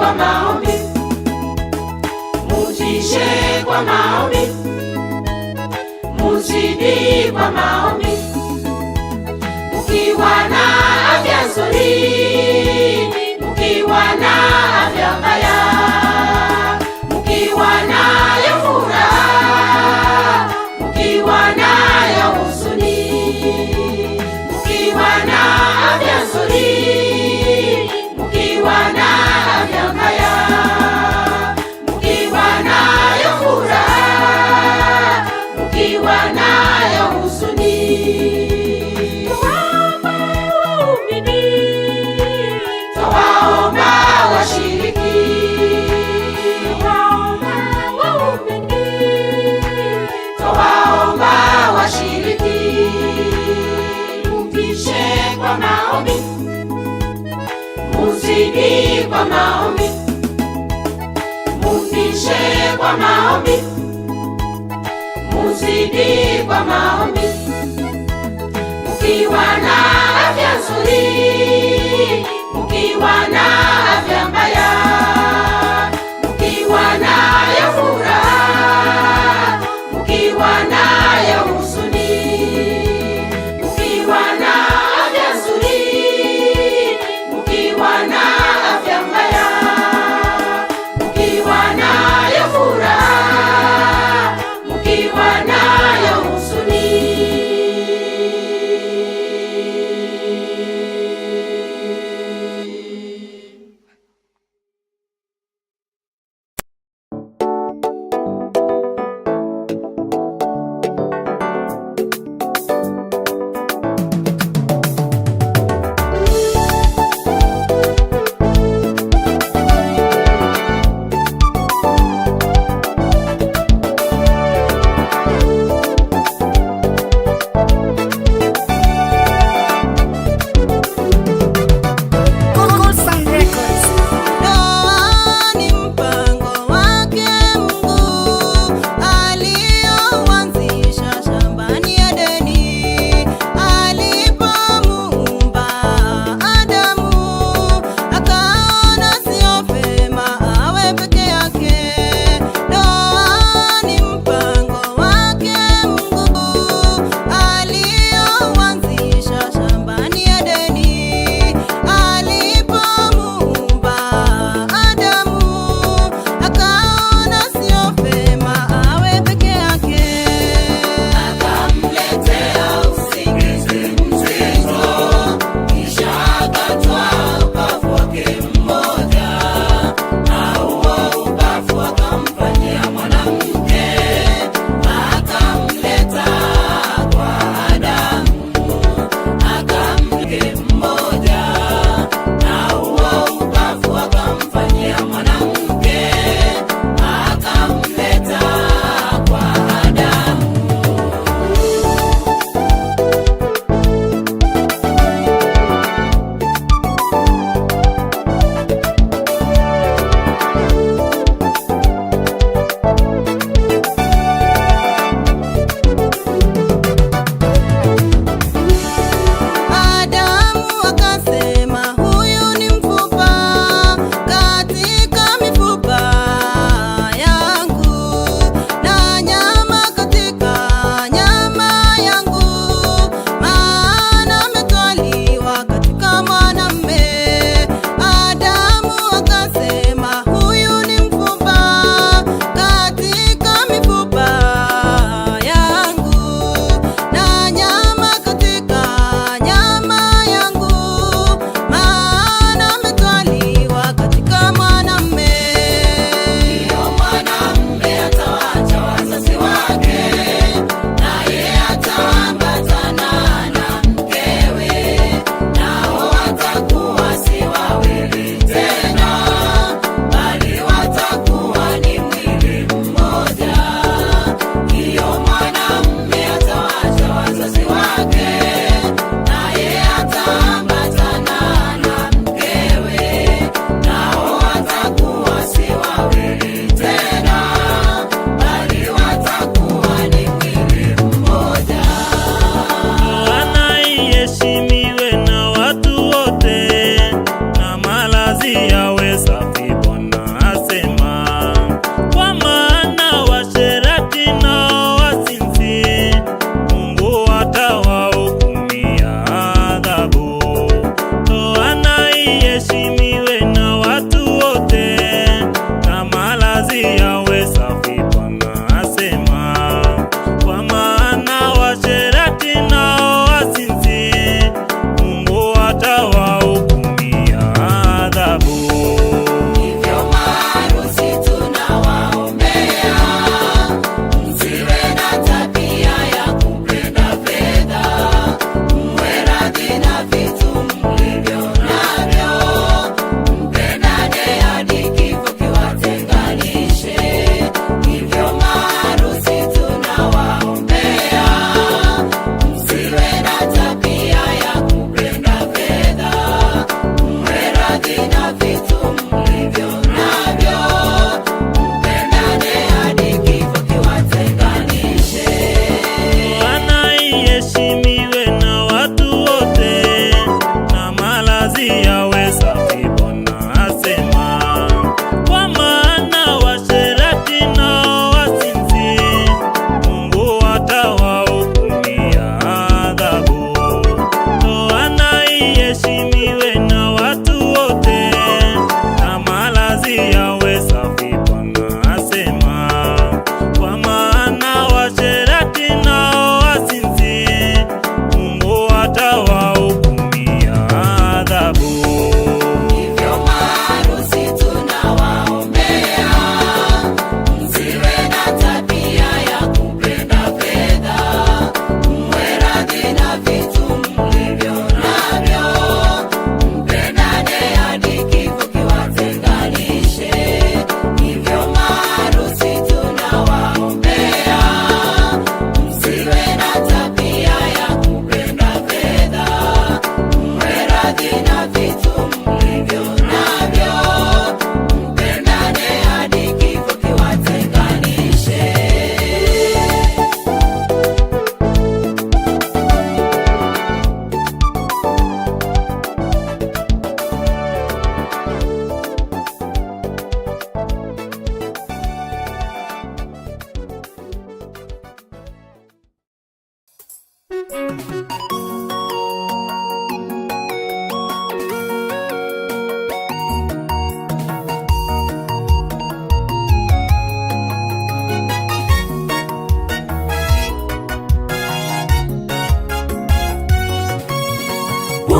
kwa maombi, mukishe kwa maombi, muzidi kwa maombi, mukiwa na afya nzuri, mukiwa na afya mbaya, mukiwa nayo furaha, mukiwa nayo huzuni, mukiwa na afya nzuri, mukiwa na afya mbaya, mukiwa nayo furaha, mukiwa nayo huzuni. Twaomba waumini, twaomba washiriki, twaomba waumini, twaomba washiriki, mukishe kwa maombi, muzidi kwa maombi, mukishe kwa maombi, muzidi kwa maombi, mukiwa na afya nzuri, mukiwa na afya mbaya, mukiwa nayo furaha, mukiwa nayo huzuni, mukiwa na afya nzuri, mukiwa na afya mbaya, mukiwa nayo furaha, mukiwa nayo huzuni.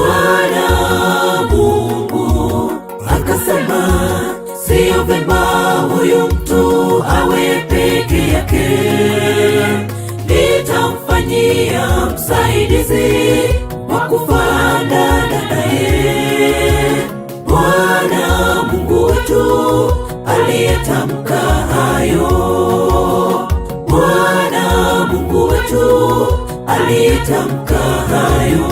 Bwana Mungu akasema, siyo vema huyu mtu awe peke yake, nitamfanyia msaidizi wa kufanana naye. Bwana Mungu wetu aliyetamka hayo. Bwana Mungu wetu aliyetamka hayo.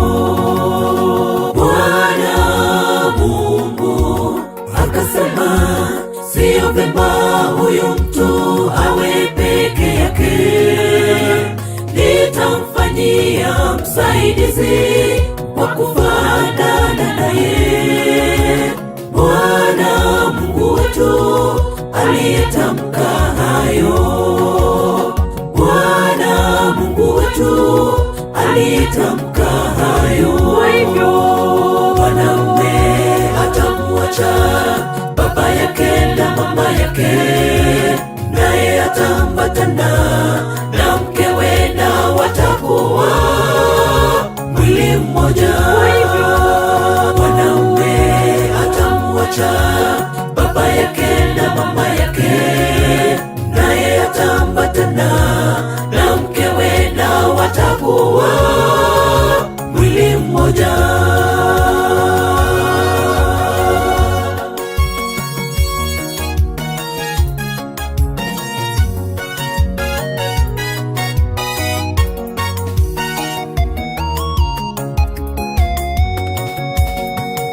Bwana Mungu akasema, siyo vema huyu mtu awe peke yake, nitamfanyia msaidizi wa kufanana naye. Bwana Mungu wetu aliyetamka hayo. Bwana Mungu wetu aliyetamka hayo. Kwa hivyo mwanamume atamuacha baba yake na mama yake, naye ataambatana na mkewe, na watakuwa mwili mmoja. Kwa hivyo mwanamume atamuacha baba yake na mama yake, naye ataambatana na mkewe, na watakuwa mwili mmoja.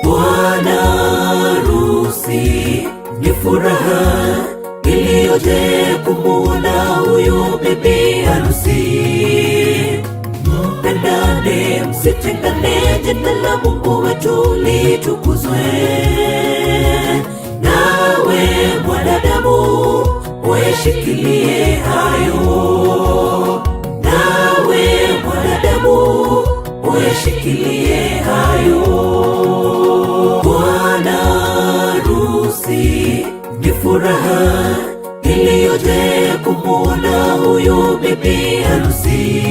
Bwana harusi ni furaha iliyoje kumuona huyu bibi harusi. Mpendane, msitengane, jina la Mungu wetu litukuzwe. Nawe mwanadamu, uyashikilie hayo. Nawe mwanadamu, uyashikilie hayo. Bwana harusi ni furaha iliyoje kumuona huyu bibi harusi.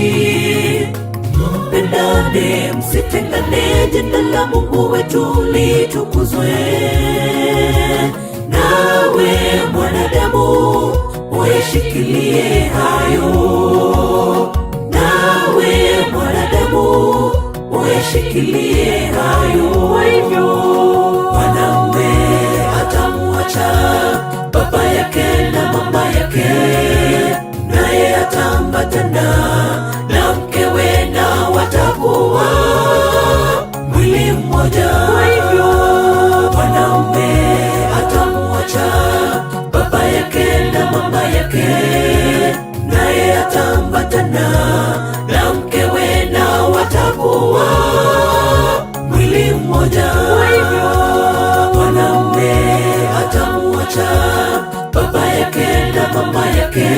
Mpendane, msitengane, jina la Mungu wetu litukuzwe. Nawe mwanadamu, uyashikilie hayo. Nawe mwanadamu, uyashikilie hayo. Kwa hivyo mwanamume atamuacha baba yake na mama yake, naye ataambatana na mkewe, na watakuwa mwili mmoja. Kwa hivyo mwanamume atamuacha baba yake na mama yake, naye ataambatana na mkewe, na watakuwa mwili mmoja. Kwa hivyo mwanamume atamuacha baba yake na mama yake,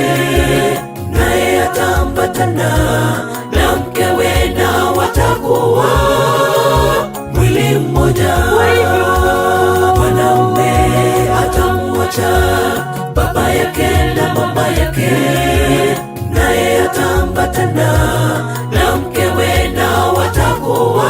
naye ataambatana na mkewe, na watakuwa mwili mmoja. Kwa hivyo mwanamume atamuacha baba yake na mama yake, naye ataambatana na mkewe, na watakuwa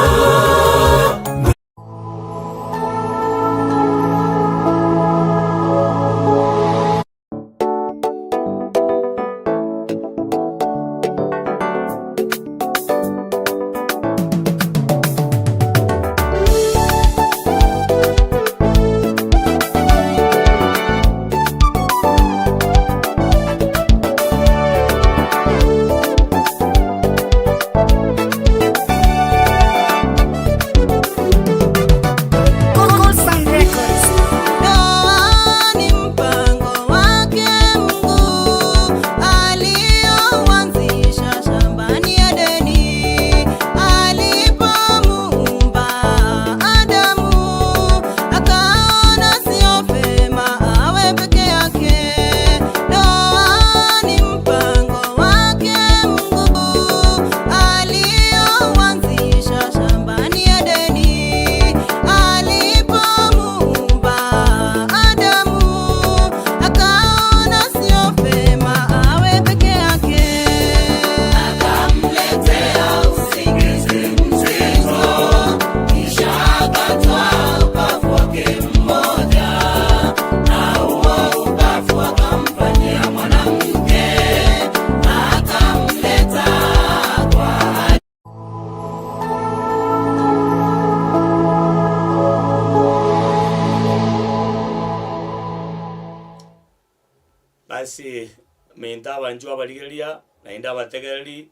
Basi minto abanchwa abarigereria, naende abategereri,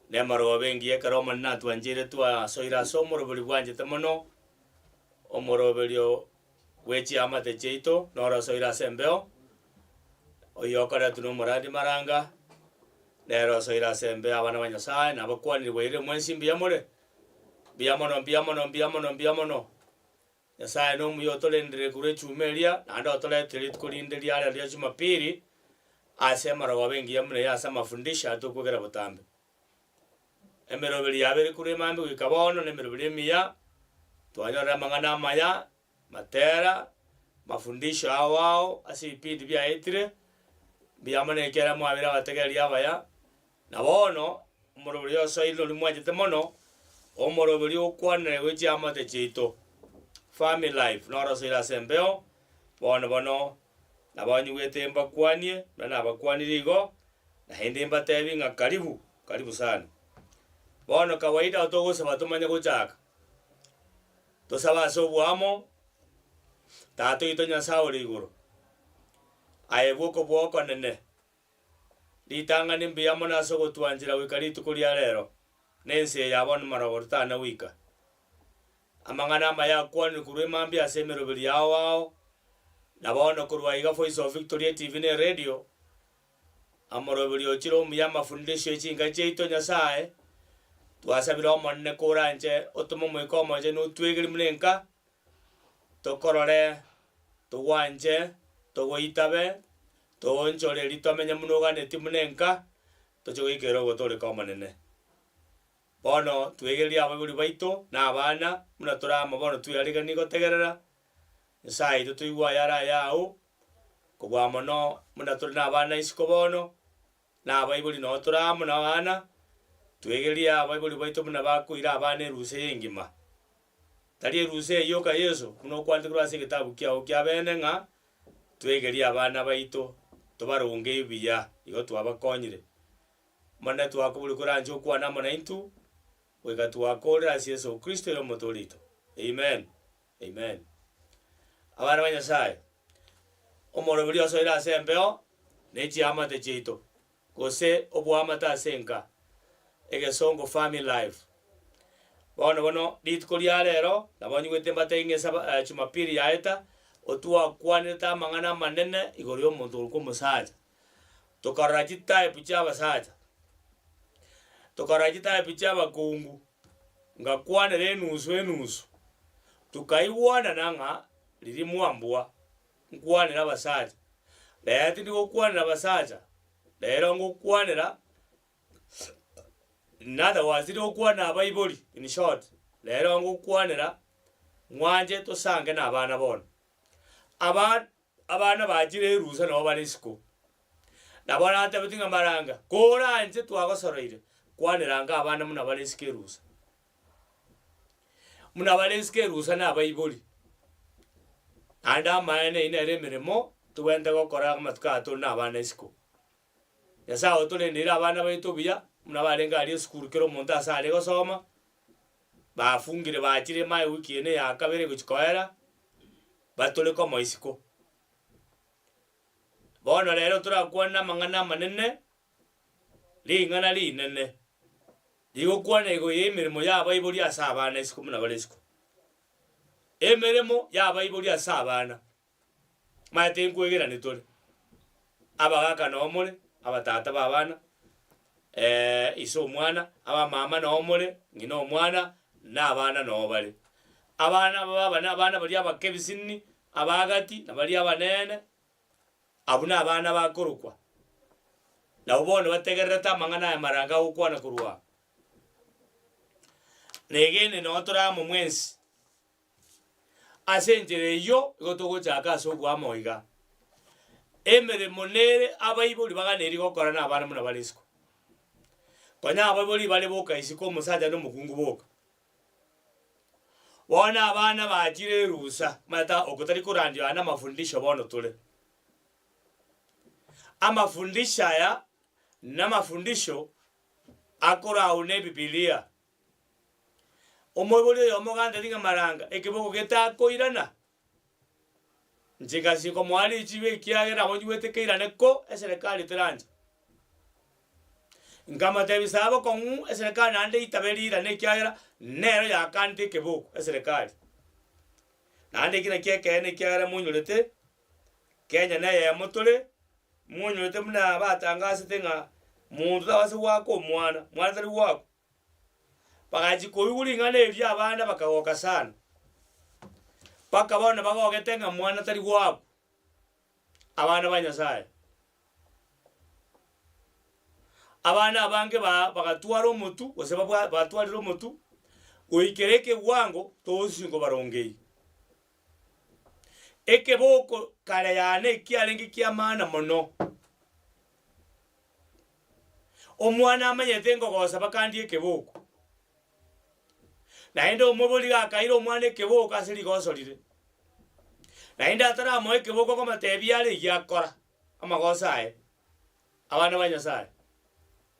na emarogoba engiya ekero Omonene atwancheire twasoire ase omoroberi bwanchete mono, omoroberio bwe chiamate chiaito noro osoire ase embeo, oyio okoretwa na omorandi maranga, nere osoire ase embeo abana ba Nyasaye, nabakwanire bwairire mwensi mbuya more? Mbuya mono, mbuya mono, mbuya mono, mbuya mono. Nyasae nomuya otorendire korwa echuma eria, naende otoretire rituko rinde riarero ria Jumapili, ase emarogoba engiya buna eye ase amafundisho aya tokwegera botambe. Emeroberi yabeire korwa emambia goika bono na emeroberi emiya, twanyorire amang'ana amaya, matera, mafundisho ao ao ase ebipindi biaetire, mbuya mono ekiagera mwabeire abategereri abaya, Na bono omoroberi osoire noria mwanchete mono, omoroberi okwanire gwe chiamate chiaito, Family life, noro osoire ase embeo, bono bono nabanyigwete mbakwanie, buna nabakwanirie igo, naende mbatebi ng'a karibu, karibu sana. Bono kawaida togosaba tomanye gochaka, tosabe ase oboamo, Tata oito Nyasae ore igoro, aye bw'okobua okonene, Ritang'ani mbuya mono ase ogotwanchera goika rituko ria rero, na ense eye ya bono marogo totana goika. Amang'ana amaya akwanire korwa emambia ase emeroberi yao ao, na bono korwa aiga Voice of Victory etivi na eredio, amoroberi ochire omuya amafundisho e chinka chiaito Nyasae, twasabire Omonene koranche otome Omoika Omochenu otwegerie buna enka, tokorore, togwanche, togoitabe, Toonchore erio twamenye buna oganetie buna enka, toche goikera ogotooreka Omonene. Bono twegererie abaibori baito na abana, buna tore amo bono tweareganie gotegerera Nyasae oito toigwe ayare ayao, kobua mono buna tore nabana isiko bono, na abaibori noo tore amo nabana, twegererie abaibori baito buna bakoira abana erusa eye engima. Tari erusa eye yoka Yeso, buna okwanete korwa ase egetabu kiao kia bene ng'a Twegerie abana baito, tobaronge ebiya, igo twabakonyire. Omonene twakoboria koranche okwane amo naintwe, goika twakoorire ase Yeso Kristo ere Omotoori oito. Amen. Amen. Abana ba Nyasae, omoroberi osoire ase embeo ne chiamate chiaito, gose oboamate ase enka, egesongo family life. Bono bono rituko ria rero nabo nyigwete mbatebie ng'a esaba jumapili yaeta, otwakwanerete amang'ana amanene igoro ya omonto orokwa omosacha. Tokarora chitype chia abasacha, tokarora chitype chia abakungu, ngakwanera enusu enusu, tokaigwanana ng'a riria mwambua nkwanere abasacha, rero tindi gokwanera abasacha, rero ngokwanera In other words, tindi gokwanera abaibori, in short, rero ngokwanera mwanche tosange na abana bono. Aba abana bachire erusa nabo bare isiko, nabo natebetie ng'a maranga, koranche twagosoroire, kwanera ange abana buna bare isiko erusa. Buna bare isiko erusa na abaibori, naende amaene eyio nere emeremo tobwenerete gokora amatuko aya tore na abana isiko. Nyasae otorendeire abana baito buya, buna barenge aria esukuru kera omonto ase are gosoma, bafungire bachire ime ewiki eye na eya kabere egochi koera, batore komo isiko. Bono rero torakwane amang'ana amanene, ring'ana rinene, rigokwana igoro ya emeremo ya abaibori ase abana isiko buna bare isiko. Emeremo ya abaibori ase abana. Omanyete nkwegerani tore, abagaka noo more, abatata ba abana, ise omwana, abamama noo more, ng'ina omwana, na abana noo bare. Abana aba babane abana baria abake ebisinini, abagati, na baria abanene, abwo na abana bakorokwa. Nabwo bono bategererete amang'ana aya marange agokwana korwa aa. Negene noo tore amo mwensi. Ase enchera eyio igo togochaka ase oboamo iga. Emeremo nere abaibori baganeiri gokora na abana buna bare isiko. Konya abaibori bare boka isiko omosacha na omokungu boka. Bono abana bachire erusa, omanyete oko tari korandia aya namafundisho bono tore. Amafundisho aya namafundisho akorau na ebibilia. Omoibori oyomo ogantebia ng'a maranga, ekeboko getakoirana. Inche ngasi komoa richibe ekiagera nabo nyigwete keirane ko eserekari terancha. Nkamotebia saba bokong'u eserekari naende itabe rirane ekiagera nero yakanete ekeboko eserekari. Naende eki nakio ekeene ekiagera monyorete, Kenya neyemo tore, monyorete buna batangasete ng'a monto tabasa goaka omwana, mwana tari goakwa. Bagachia koigwa ring'ana erio abana bakagoka sana, mpaka bono bagogete ng'a mwana tari goakwa, abana ba Nyasaye. Abana abange ba bagatwara omotu gose babwa batwarire omotu, goikera ekewango togosusu nkobarongei. Ekeboko kare yane ekiarenge kia maana mono. Omwana amanyete nkogosa bakandie ekeboko. Naende omobori gakaira omwana ekeboko ase rigoso rire. Naende ataramoa ekeboko akomotebia are eyio akora, amagoso aye. Abana ba Nyasaye,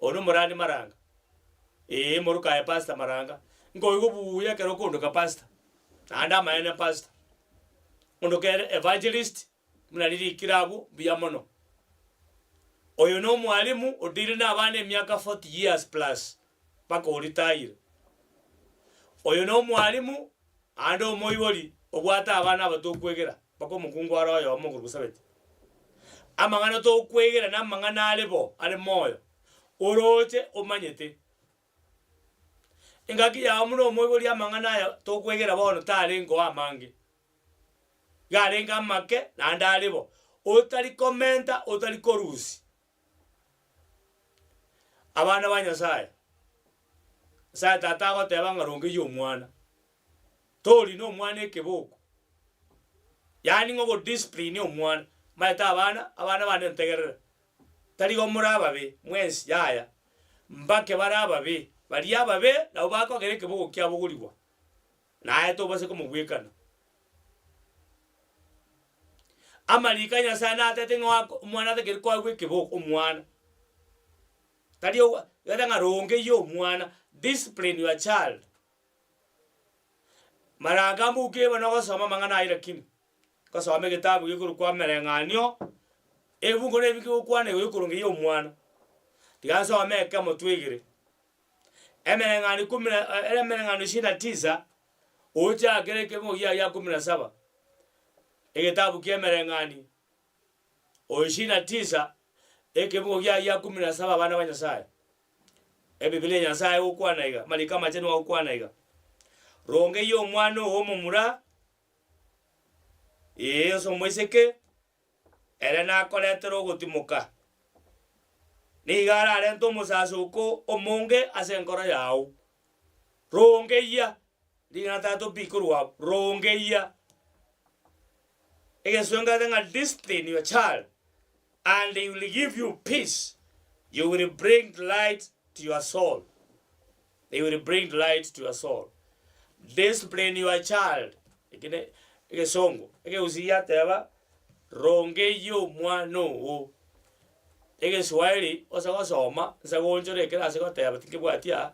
oyo nomorandi maranga, ee moruka aye pastor maranga, nkoigwa buya ekero okondoka pastor, naende amaene pastor. Ondoke ere evangelist, buna ririkire abwo, mbuya mono. Oyo na omwalimu odealire na abana emiaka 40 years plus, mpaka oritayire. Oyo na omwalimu, naende omoibori obwate abana aba tokwegera, mpaka omokungu are oyomo okorokwa Sabeti. Amang'ana tokwegera namang'ana are bo, are moyo, oroche omanyete. Engaki yao buna omoibori amang'ana aya tokwegera bono tarengeo amange. Iga arenge amake naende are bo, otari komenta otari korusia. Abana ba Nyasaye, Nyasaye Tata agoteba ng'a rongeria omwana, tori na omwana ekeboko, yaani ng'a ogodiscipline omwana, omanyete abana, abana bane ntegerere, tari igo more ababe mwensi yaya, mbake bare ababe, baria ababe nabo bakogera ekeboko kiabogorigwa. Naye tobase komobwekana. Amariko a Nyasae natete ng'a oak omwana atakeri koegwa ekeboko, omwana. Tari ogo gete ng'a rongeyia omwana, discipline your child. Mara anga mbuke bono ogosoma amang'ana ayio lakini, gosoma egetabu gekorokwa emereng'anio, ebuku na ebinto bigokwana igoro ya okorongeyia omwana. Tiga nsome ekemo twegere. Emereng'anio ikomi na ere emereng'anio ishirini na tisa, ochakere ekemogo gia gia kumi na saba, egetabu kia emereng'anio o ishirini na tisa, ekemogo gia gia kumi na saba abana ba Nyasaye. Ebibilia ya Nyasaye egokwana iga, amariko amachenu agokwana iga, Rongeyia omwana oo omomura, ee, ase omoiseke, Ere nakoretere ogotimoka. Nigo ararente omosasoko omonge ase enkoro yao. Rongeyia, ring'ana tata pi korwa abwo, rongeyia. Egesongo ase ng'a discipline your child and he will give you peace, you will bring light to your soul. They will bring light to your soul. Discipline your child. Eki ne egesongo. Ekegusii giateba rongeyia omwana oo. Egeswahili ose gosoma nse goonchora ekere ase goteba tinkebwati aa.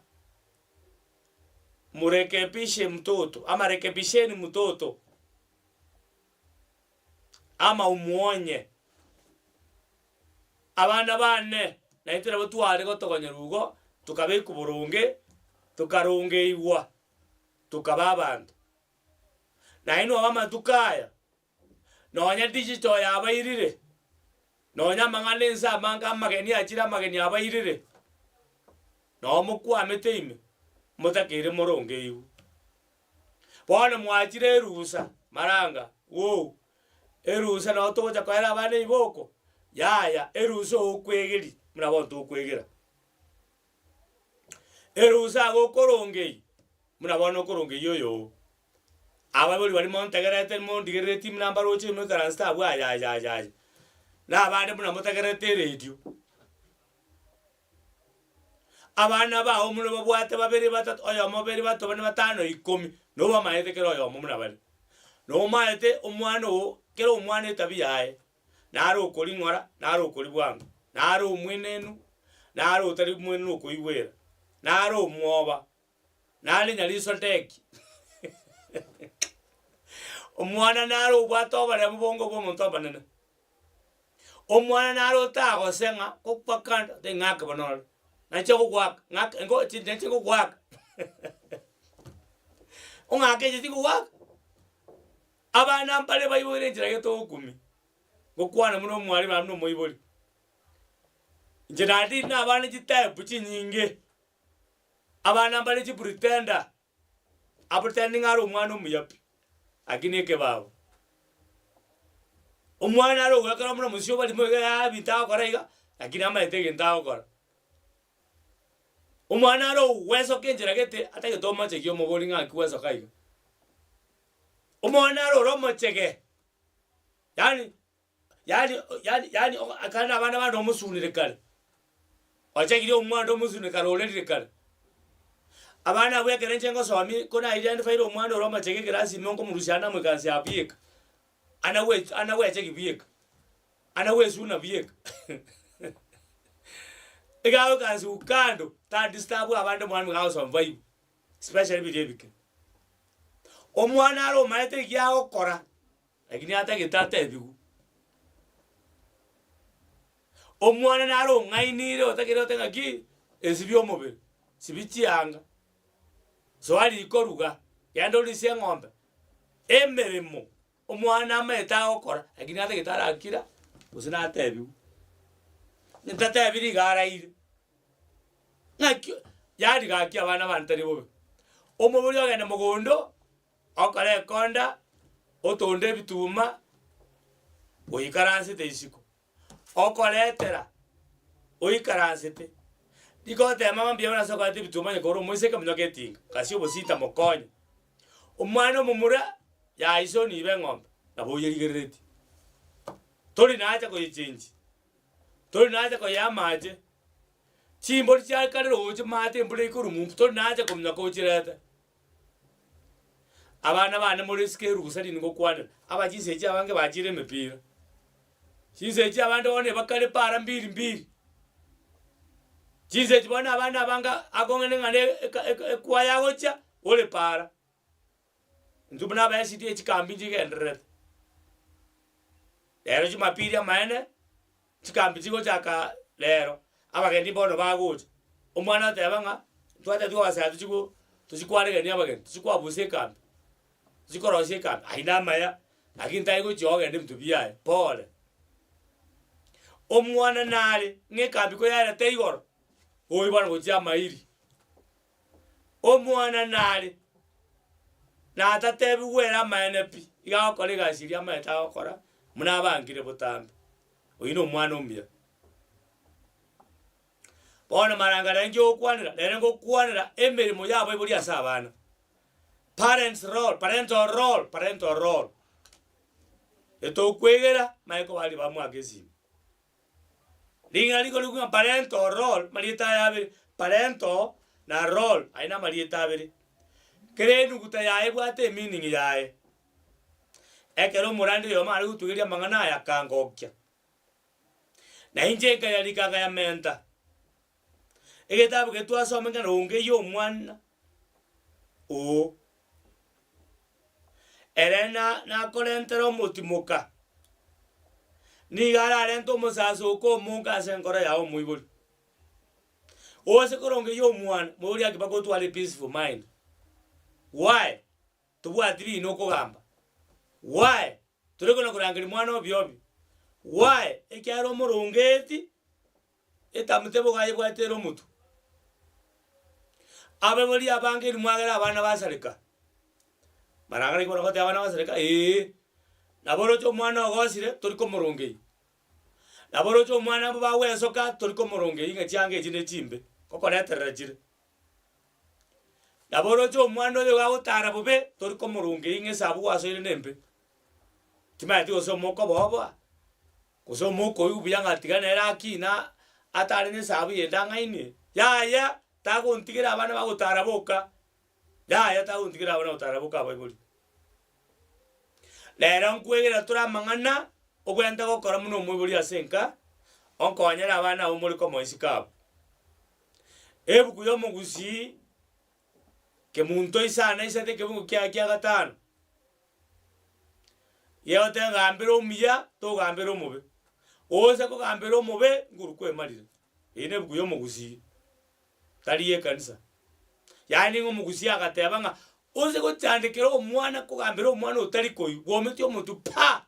Murekebishe mtoto ama rekebisheni mtoto ama umuonye. Abana bane, na intwe nabo tware gotogonyerwa igo, tokabekwa boronge, tokarongeigwa, tokaba abanto. Nainwe ab'amatuko aya, nonya digital yabairire, nonya amang'ana ense amange amageni achire amageni abairire, noo mokwamete ime, motakeire morongeigwe. Bono mwachire erusa, maranga, wou, Erusa nao togocha koera abana ebiboko? Yaya, erusa okwegeri buna bono tokwegera. Erusa ago okorongei buna bono okorongei oyo oo. Abaibori baria montegerete mondigereretie buna mbaroche moikaransete abwo aya aya aya aya. Na abande buna motegererete eredio. Abana bao buna babwate babere batato, oyomo babere batato bane batano ikomi, nobamaete kera oyomo buna bare. Nomaete omwana oo, kera omwana etabia yaye, nare okoring'ora, nare okoribwanga, nare omwenenu, nare otari mwenenu okoigwera, nare omwoba, nare nyariso ndeki. Omwana nare obwate oboremu bonge bwa omonto omonene. Omwana nare otagose ng'a gokwa kando ate ng'ake bono ore, nache gogoaka ng'ake ngo nache gogoaka ong'ake inche tingogoaka. Abana mbare baiboire enchera gete ogokumia, gokwana buna omwarimu naende buna omoibori. Inche naende na abana chitype chinyinge, abana mbare chipretender, apretending are omwana omuya pi, lakini ekebabo. Omwana are ogwekora buna omosio obarimo iga yaaa ebinto agokora iga, lakini amaete egento agokora. Omwana are ogwesoka enchera gete atagete omochegie omobori ng'a nki gwesoka iga. Omwana are ore omochege, yaani yaani yaani yaani ekero na abana bande omosunire kare, ochagire omwana omosunire kare orerire kare. Abana abwo ekero inche ngosomia ko na identified omwana ore omochege ekerasi ime nkomorusia ande amoikaransie abwo bieka, ana gwe ana gwechegi bieka, ana gwesuna bieka iga agoikaransiwa kando, ta disturb abande mwana nigo agosoma bible, especially biria ebike. Omwana are omaete eki agokora. Lakini atagete atebigwe. Omwana nare ong'ainire otagere ote ng'aki esibie omobere, sibia chianga, soa riko ruga, genda orisie eng'ombe, emeremo omwana amaete agokora lakini atagete arakira gose natebiwe. Ntatebiri iga araire, ng'aki yaani gaki abana bane tari bobe. Omobori ogende mogondo. Okore ekonda, otonde ebituma, oikaransete isiko, okoretera oikaransete, riko oteba mama mbuya mono ase okoreta ebituma onye kore omoiseke monyoke etinga, kasia obosita mokonye. Omwana omomura, yaya iso onibe eng'ombe, nabo oyerigereretie. Tori nacha koyechengi, tori nacha koyea amache, chimbori chiakare roche maate embura ekorwa mumbu, tori nacha kominyoka ochirete. Abana bane more isiko erusa rinde ngokwanera, aba chinsa echi abange bachire emepira, chinsa echi abande bono ebakare para mbiri mbiri, chinsa echi bono abana abange akong'ana ng'a na eka eka ekwaya agochia ore para. Intwe buna aba SDA chikambi nchigendererete, rero jumapili amaene. Chikambi chigochaka rero, abagendi bono bagocha. Omwana oteba ng'a ntwatebeti gogasaya tochi go tochi koaregania abageni, tochi koabusa ekambi, tochi korosia ekambi, ayio namaya, lakini tari gochia ogenda ebinto biaye, pole. Omwana nare ng'a ekambi koyarete igoro, oywo bono gochia amairi. Omwana nare, natatebigwe ere amaene pi, iga agokora egasi eria amaete agokora, buna abangire botambe. Oyio nomwana omuya. Bono maranga rero inki ogokwanera? Rero ngokwanera emeremo y'abaibori ase abana. Parents role, parental role, parental role. Etokwegera, manye kobaria bamwaka esimi. Ring'ana rikorokwa ng'a parental role, amarieta aya abere, parental na role, ayio namarieta abere. Kera enuguta yaye ebwate emeaning yaye. Ekero omorandi oyomo are gotugeria amang'ana aya akangokia, na inche nkayarika nkayamenta. Egetabu keria twasoma ng'a ronge ya omwana oo, ere na nakorentere omotimoka, nigo ararente omosasoko omonge ase enkoro yago omoibori. Ose korongeria omwana, moria ake mpaka otware peaceful mind. Why? Tobwati riina okogamba. Why? Tore kona korangeria mwana obio obio. Why? Ekiagera omorongeti etamete boka ayebwate ere omotwe. Abaibori abange eri mwagera abana basareka. Barang'ana ki bono goteba abana basareka? Eeh. Nabo oroche omwana ogosire tori komorongei. Nabo oroche omwana abwo bagwesoka tori komorongei ng'a chianga echi ne chimbe, ngokoreterera chire. Nabo oroche omwana oyo iga agotara bobe, tori komorongei ng'a esabu gwasoire nembe. Timanyeti gose omokoboboa, gose omokoigwa buya ng'a tiga nere akina atare na esabu yende ang'ainie, yaya tagontigera abana bagotara boka, yaya tagontigera abana gotara boka abaibori. Rero nkwegera tore amang'ana obwenerete gokora buna omoibori ase enka, onkonyere abana abwo more komoa isiko abwo. Ebuku y'omogusii, kemunto isano na isato ekebungo kiaye kia gatano. Iga gambera omuya, togambera omobe. Ose kogambera omobe, nguru kwemarire. Eye nebuku ya omogusii, tari ya ekanisa. Yaani ng'a omogusii agateba ng'a ose gochandekera omwana kogambera omwana otari koigwa, bwometie omotwe pa!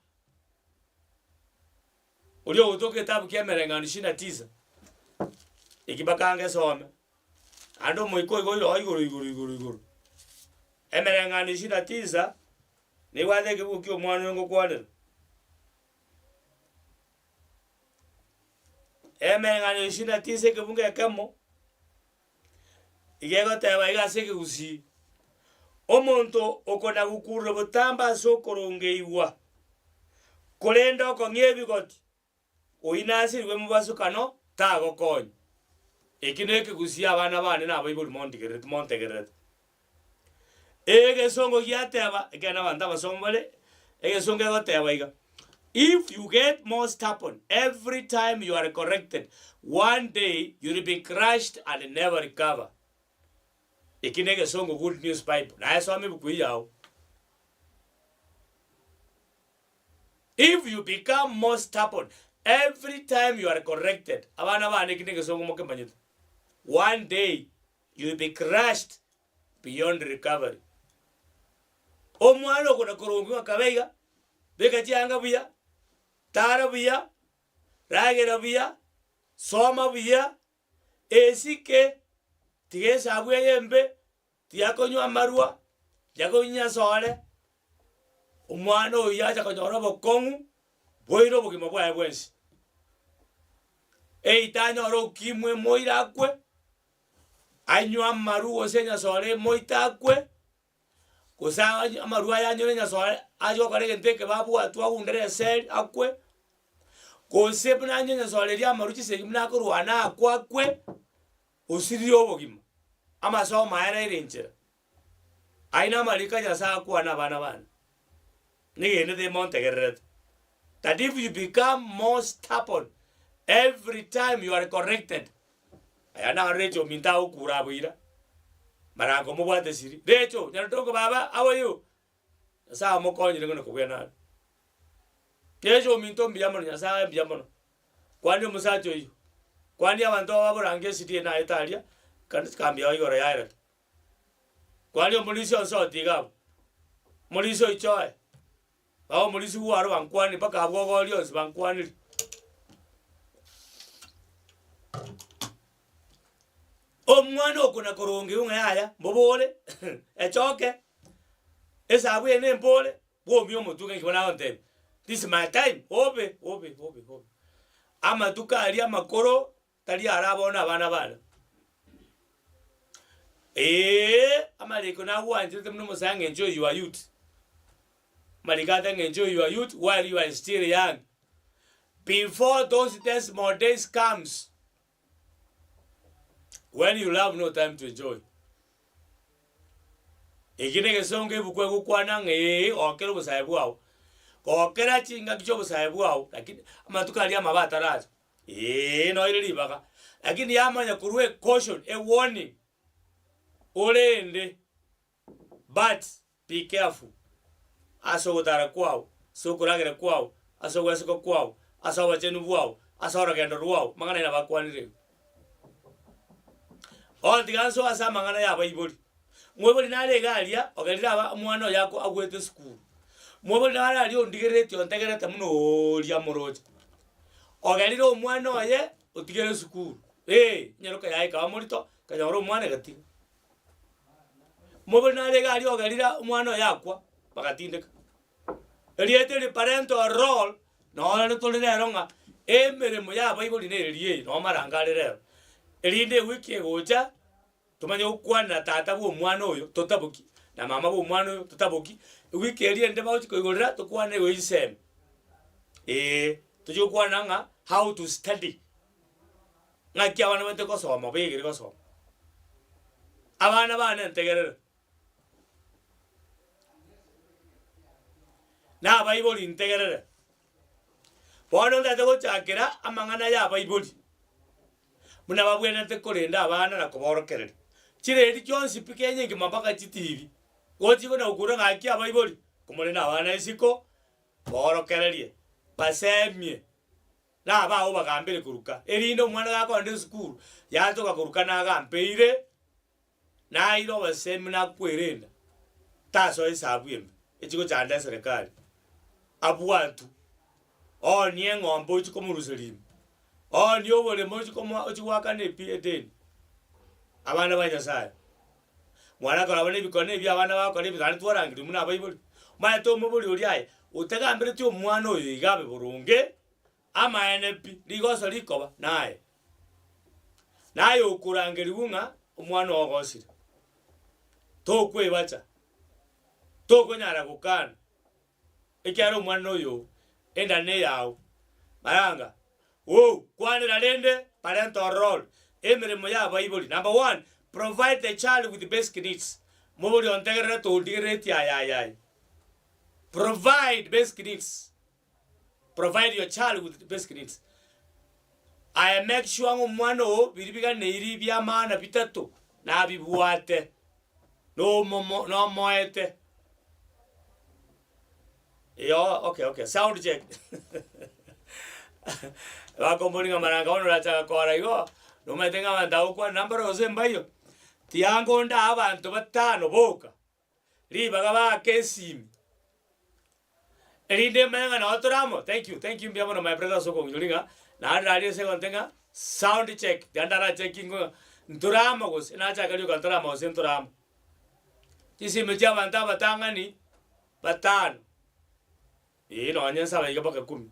Oria ogotoka egetabu kia Emereng'anio ishirini na tisa, eki mpaka ngesome, naende omoika oigo oire oo igoro igoro igoro igoro. Emereng'anio ishirini na tisa, nebwate ekebugu kia omwana oyo ngokwanera. Emereng'anio ishirini na tisa ekebungo ekemo, iga egoteba iga ase ekegusii, Omonto okona-gokurera botambe ase okorongeigwa, korende okong'ia ebigoti, oyio nasirigwe mobasokano tagokonya. Eki nekegusii abana bane na abaibori montigerereti montegererete. Egesongo giateba, ekiagera na abanto abasomu bare, egesongo egoteba iga, If you get more stubborn every time you are corrected, one day you'll be crushed and never recover. Eki negesongo Good News Bible, naye soma ebuku eyio yao. If you become more stubborn every time you are corrected, abana bane eki negesongo mokemanyete, one day You will be crushed beyond recovery. Omwana okona korongigwa akabe iga, beka chianga buya, tara buya, ragera buya, soma buya, esike, tiga esabu eye embe, tiga konywa amarwa, tiga konywa nyasore, omwana oyio acha konyora obokong'u boire obogima bwaye bwensi. Eita anyore okimwa emoire akwe, anywe amaru gose enyasore emoite akwe, gose anywe amaru aya anyore enyasore ache gokora egento ekebe abwatwe agundere eseri akwe, gose buna anywe enyasore eria amaru chisegi buna akorwana akwe akwe, osirire obogima, amasomo aye naire enchera. Ayio namariko a Nyasae akwane abana bane, nigo timontegererete, that if you become more stubborn every time you are corrected, aya naro Rachel ominto agokura aboira, marango mobwate siri, Rachel, nyarotongo baba, how are you? Nyasae amokonyire ng'a nakobua nare. Rachel ominto mbuya mono, Nyasae mbuya mono, kwania omosacha oyio, kwania abanto aba baborange esiri eye naete aria, kanisa kambia igoro yaerete. Kwania omorisia onsi otiga abwo, omorisia oichoe, baba omorisia bwaro bankwanire mpaka abwo ogoria onsi bankwanire. Omwana okona korongewa ng'a yaya mbobore echoke, esabu eye nembore, bwomia omotwe ng'a ekio bono agontebia, this is my time, obe obe obe obe. Amatuko aria amakoro Tari ara bono abana bane. Eeh, amariko nagwancherete buna omosae ng'a enjoy your youth. Amariko ate ng'a enjoy your youth while you are still young. Before those dismal days comes when you'll have no time to enjoy. Eki negesongo ebuku egokwana ng'a ee gokera obosae bwao, gokera chingaki chia obosae bwao lakini amatuko aria amabe ataracha. Ee, noire ribaga, lakini yamanya korwa e caution, e warning, orende, but be careful ase ogotara kwao, ase okoragera kwao, ase ogweseka kwao, ase obochenu bwao, ase orogendo rwao, amang'ana aya nabakwanire igo. Bono tiga nsoe ase amang'ana ya abaibori. Moibori nare iga aria, ogerire aba omwana oye ako agwete esukuru. Moibori nare aria ondigereretie ontegerete buna ooria amoroche. Ogerire omwana oye otigere esukuru, eh, enyaroka yaye ekaba morito, ekanyora omwana egatiga. Moibori nare iga aria ogerire omwana oye akwa, bagatindeka. Erieta eri parental role, noro tore rero ng'a emeremo ya abaibori neri eye, noo amarango are rero. Erinde ewiki egocha. Tomanye gokwanera tata bw'omwana oyo totaboki, na mama bw'omwana oyo totaboki, ewiki eria ende bagochi koigorera tokwane igo chisemi. Eeh, tochi gokwana ng'a how to study, ng'aki abana bamaete gosoma begere gosoma. Abana bane ntegerere, na abaibori ntegerere, bono ntagete gochakera amang'ana ya abaibori. buna babwenerete korenda abana na koborokereria. Chiredi chionsi pi Kenya engima mpaka chitibi, gochia na gokura ng'aki abaibori, komorende abana isiko, Boorokererie, basemie, na abao obagambere koruka, erinde omwana gakogenda esukuru, yatoka koruka nagambeire, naire obosemi nakwerenda, tasoa esabu embe echigochanda eserekari, abwatwe, oonie eng'ombe ochie komoruseria ime, oonie oboremo ochie komoa ochie goakana epi edeni. Abana ba Nyasaye, mwana koraba na ebikone ebi abana bagokora ebi naende twarangerigwe buna abaibori, omanyete omobori oria aye, otagambereti omwana oyo iga abe boronge, amaene pi, rigoso rikoba naye. Naye okorangerigwa ng'a omwana oo ogosire, tokwebacha, tokonyara gokana, ekiagera omwana oyo oo, enda neyao. Maranga, oo, kwanera rende parental role, emeremo ya abaibori. Number one, provide the child with basic needs. Mobori ontegerere tondigereretie aya aya aya. Provide basic needs. Provide your child with basic needs. Aye make sure ng'a omwana oo biria biganeiri bia maana bitato nabibwate, nomomo nomoete. Iyo okay okay sound check bakombori ng'a maranga bono orachaka kora igo, nomanyete ng'a abanto abwo okwana nambare gose mbaiyo, tiga ngonde abanto batano boka. Ribaga baake esimi, erinde emanye ng'a nabo tore amo. Thank you, thank you mbuya mono my brother ase okong'iroria ng'a naende raria ase egonte ng'a sound check, tiga ndarachekie ng'a ntore amo gose, nachaka rioka ntore amo gose ntore amo. Chisimi chia abanto abatang'ani batano, eh nonye nsaba iga mpaka kumi.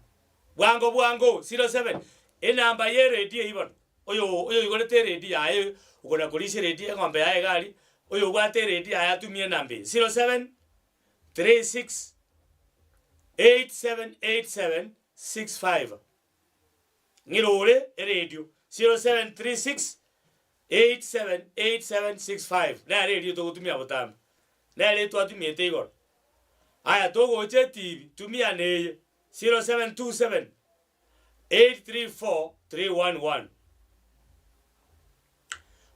Bwango bwango, 07, enamba ya eredio eywo bono, oyo oyoigorete eredio yaye okona korisia eredio eng'ombe yaye iga aria, oyobwate eredio yaye atumie enamba eye, 07 36 87 87 65. Ng'ira ore eredio, 0736 87 87 65, nere erio togotumia botambe, nere twatumiete igoro. Aya togocha etibi, tumia neye, 0727 834 311.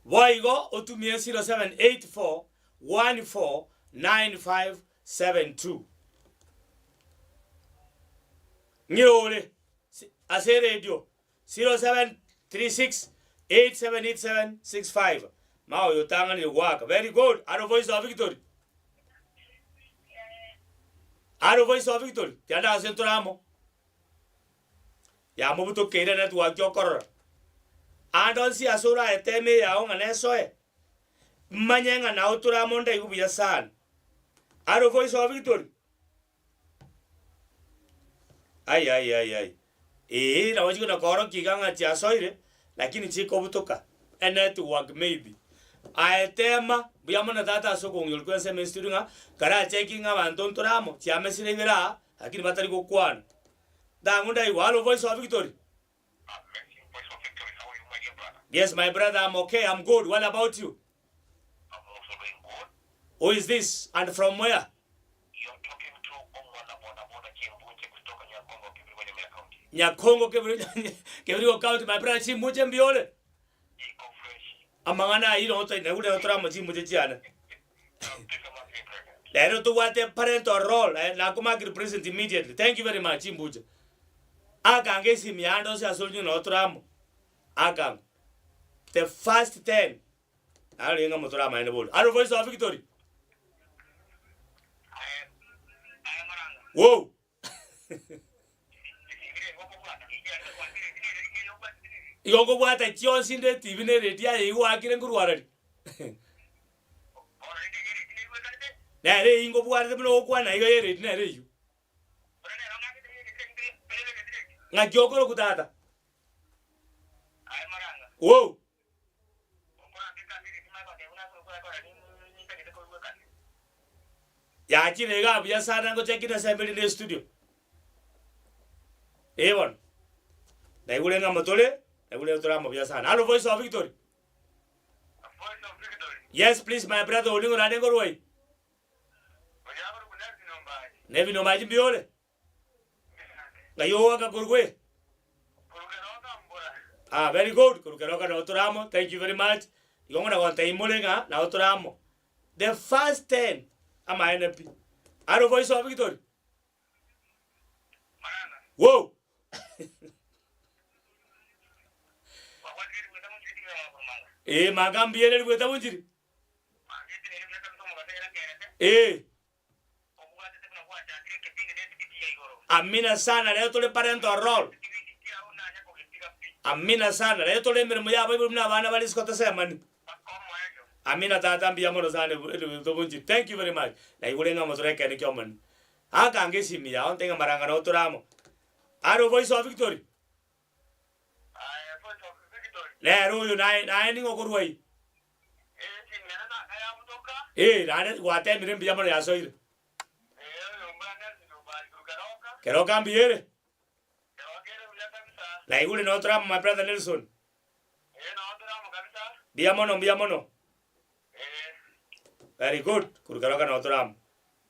Boigo otumie 0784 14 9572. Ng'ira ore ase eredio 0736 8787 65. Ma oyo otang'anire goaka. Very good. Aro voice of victory. Aro voice of victory. Tianda ase ntore amo. Yamobutokeire network okorora. Ande onsi ase oraeteme eyao ng'a nesoe. Manye ng'a nao tore amo ndaigu buya sana. Aro voice of victory. Ai ai ai ai eeh nabo chikona koorokia iga ng'a chiasoire lakini chikobutoka enetwork maybe. Aye tema mbuya mono tata ase okong'ioria kwa ensemo esituri ng'a karacheki ng'a abanto ntore amo chiamesire ibere aa lakini batari gokwana. Ndang'u ndaigwa hallo voice of victory. Yes my brother I'm okay I'm good what about you? I'm also doing good. Who is this and from where? You're talking to Omwana Boda Boda Chimbunche kutoka Nyakongo Kibirigo Nyamira County. Nyakongo Kibirigo Kibirigo County my brother Chimbunche mbiore. Iko fresh. Amang'ana ayio noto naigure notore amo chimbuche chiane. Kabisa marking present. Rero tobwate parental role eh, nakomakire present immediately. Thank you very much Chimbuche. Akange esimi yande ose ase origino notore amo. Akango. The first 10 Narenge ng'a motore amaene boria. Aro voice of victory. Wou. Igo nkobwata chionsi nde etibi na eredio aye igo oakire nkorwarari. Nere eyio nkobwarete buna ogokwana iga ya eredio nere eyio. Ng'aki okorokwa tata? Wou. Yachire iga buya sana ngocheki na semberi ne studio. Eh bono. Naigure ng'a motore, naigure tore amo buya sana. Hello voice of victory. Yes please my brother oning'o naende nkorwa ii. Nebi Nombaji mbuya ore? Ng'ai ogoaka korwa ii? Ah, very good. Korwa Keroka nabo tore amo. Thank you very much. Igo ng'o nagontebia more ng'a nabo tore amo. The first 10 amaene pi. Aro voice of victory. Wow! Ee, manga mbuya ere ribuete bonchiri. Ee. Amina sana, rero tore parental role. Amina sana, rero tore emeremo ya abaibori buna abana bare isiko tosemani. Amina tata mbuya mono sana ebu bonchiri. Thank you very much. Naigure ng'a motore ekeene kia Omonene. Akange esimi yao nte ng'a maranga nao tore amo. Aro voice of victory. Nere oyo naye naye ning'o okorwa ii? Ee, naende gwatemire mbuya mono yasoire. Keroka mbuya ere? Naigure noo tore amo my brother Nelson. Mbuya mono mbuya mono. Very good, korwa keroka noo tore amo.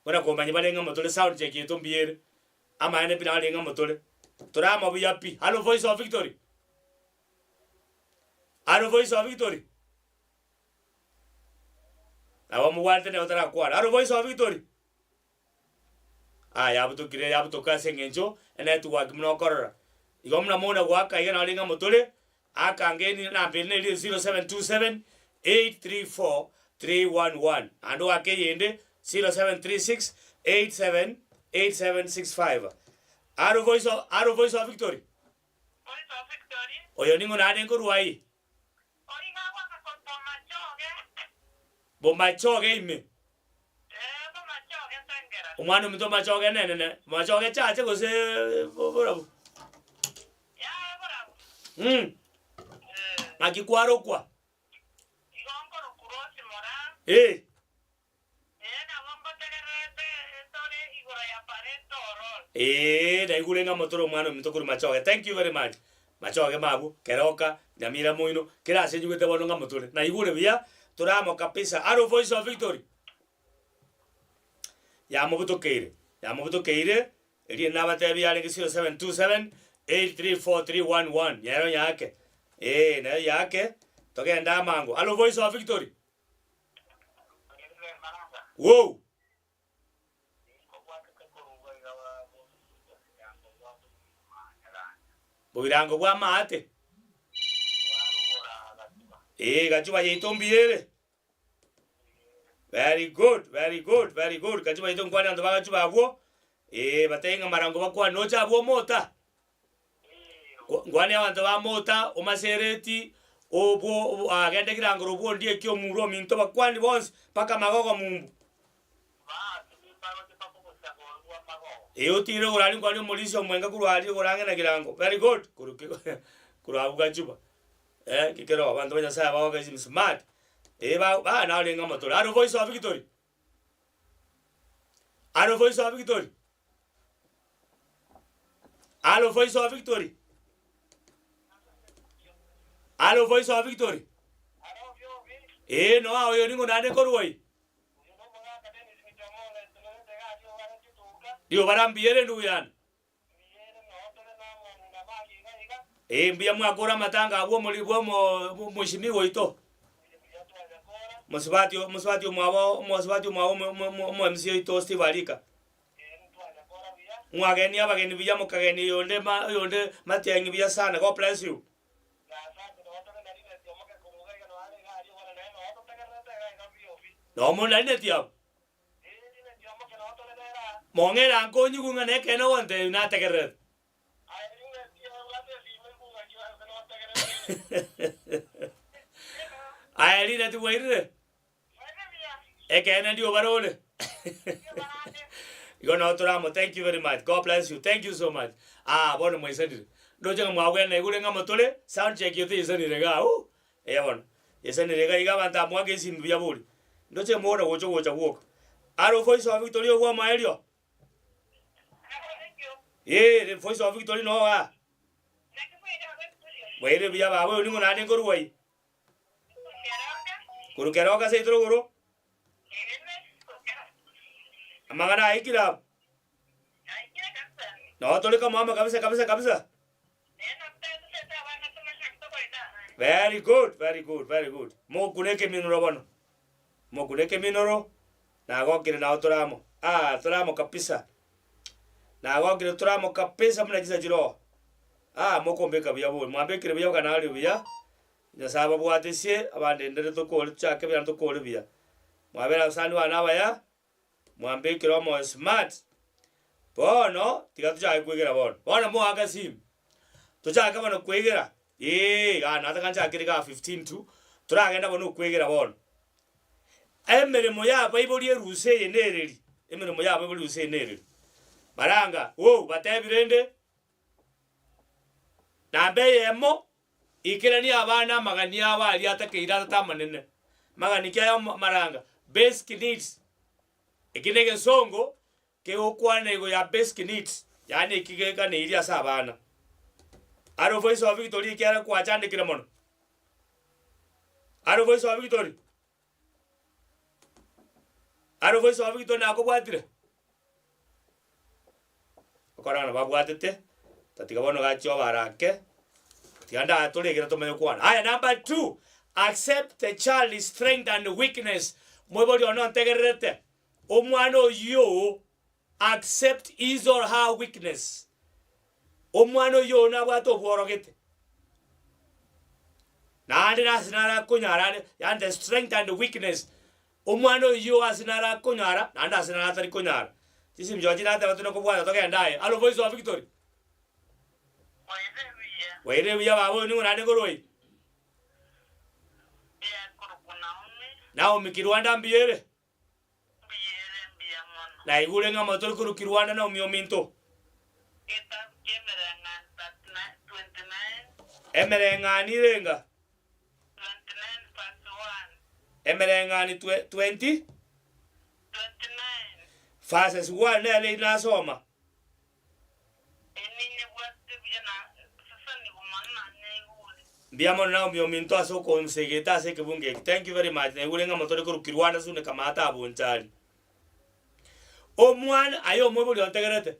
Buna komanya bare ng'a motore sound check yaito mbuya ere, amaene pi nare ng'a motore. Tore amo buya pi. Hallo voice of victory. Hallo voice of victory. Nabo mobwate nere otarakwana. Hallo voice of victory. Aya yabutokire yabutoka ase eng'encho enetwork buna okorora. Igo buna mona goaka iga naro ng'a motore, aka ngeni namba ere neri 0727 834 311 naende oake eyende 0736 87 8765. Aro voice of aro voice of victory. Voice of victory. Oyo ning'o naende nkorwa aye? Oiga agwaka korwa bomachoge. Bomachoge ime. Ee, bomachoge sengera. Omwana ominto omachoge nenene, machoge chache gose borabu? Yaya borabu. Mm. Ee. Naki kwarokwa? Igo nkorokwa Rose Moraa. Ee. Ee, nabo ngotegererete tore igoro ya parental role. Eeh naigure ng'a motore omwana ominto korwa machoge thank you very much machoge mabwo keroka nyamira moino kera ase nyigwete bono ng'a motore naigure buya tore amo kabisa aro voice of victory yamobutokeire yamobutokeire erio nabatebi yarenge 0727 834311 nero yake eeh nero yake togende amango aro voice of victory. Wou! Bogirango bwa amaate. Ee, gachuba yaito mbuya ere. Very good, very good, very good. Gachuba yaito nkwane abanto ba gachuba abwo, ee, batebie ng'a marango bakwane noche abwo omota. Nkwane abanto ba mota, omasereti, obwo agende kirangoro obwo ondie eki omurwa ominto bakwani bonsi mpaka magogo mumbu. Ee otigire okorari nkwane omorisia omwenga korwa aria igoro ang'e na kirango. Very good. Korwa ki korwa abwo gachuba. Eh, kekero abanto ba Nyasaye bagoka smart. Ee ba ba narenge amotore. Aro voice of victory. Aro voice of victory. Alo voice of victory. Alo voice of victory. Eh, no oyo ningo nande korwai. Dio barambiere ndugu yane. Eh, mbuya mwakora amatanga abwo omori bwa omo omweshimiwa oito. Mosubati mosubati omwabo omosubati omwabo omo omo omo MC oito Steve Arika. Mwageni abageni buya mokageni oyonde ma oyonde matiang'i buya sana God bless you. Nomo narineti abwo. Mong'ere ankonyigwe ng'a nekeene ogontebia nategererete. Aye rineti bwairire? Ekeene ndioba rore? Igo nabo tore amo, thank you very much, God bless you, thank you so much. Ah bono mwaisanire, ndoche ng'a mwabwene naigure ng'a motore, sound check yaito yaisanire igaa ooh, eeh bono, yaisanire iga iga abanto aba mwake esimi buya bori, ndoche mogona gocha gocha gwoka. Aro voice of victory obwo omoerio? Eeh the voice of victory noo igaa. Bwairire buya baba oyo ning'o naende nkorwa ii? Korwa keroka seito rogoro? Amang'ana aikire abwo? Noo tore kamama kabisa kabisa kabisa. Very good, very good, very good. Mokune ekeminoro bono. Mokune ekeminoro, nagokire nao tore amo. Ah, tore amo kabisa. Nagokire tore amo kabisa buna chinsa chire oo. Ah, mokombeka buya bori, mwambekire buya buna nare buya, Nyasae ababwatesie, abandendere tokore tochake buya tokore buya. Mwabere abasani bane abaya, mwambekire omoyo smart, bono tiga tochake kwegera bono. Bono moake simu, tochake bono kwegera, eeh igaa nataka nchakere igaa 15 to, toragenda bono okwegera bono. Emeremo y'abaibori erusa eye nereri, emeremo y'abaibori erusa eye nereri. Baranga, wou, batebi rende, namba eyemo, ikerania abana amagani abo aria atakeire atato amanene. Magani ki aya maranga? Basic needs. Eki na egesongo kegokwana igo ya basic needs, yaani eki geganeirie ase abana. Aro voice of victory ekiagera kwachandekire mono. Aro voice of victory. Aro voice of victory nakobwatire. Okorora babwatete, tatiga bono gachia obarake, tiga ndatoregere tomanye kwana. Aya number two, accept the child strength and weakness. Moibori one ontegererete, omwana oyio oo accept his or her weakness. Omwana oyio oo nabwate obworogete, naende nase narakonyara are, yaani the strength and weakness. Omwana oyio ase narakonyara, naende ase naratari konyara. Chisimi chiao chirateba tore kobwata togende aye. Alo Voice of Victory. Waire buya. Waire buya baba oyo ning'o naende korwa eye? Mbuya korokwa Naomi. Naomi Kirwanda mbuya ere? Mbuya ere mbuya mono. Naigure ng'a motori korwa Kirwanda Naomi ominto. Egetabu ki'emereng'ani 29. Emereng'ani irenga? 29 verse 1. Emereng'ani twe 20. 29. Verses 1 nere eri nasoma. Eninyebwatete buya na sesenigwa mono na nyaigure. Mbuya mono Naomi ominto ase okonsegeta ase ekebungo eki. Thank you very much. Naigure ng'a motore korwa Kirwanda Sunika Maate Abonchari. Omwana aye omoibori ontegerete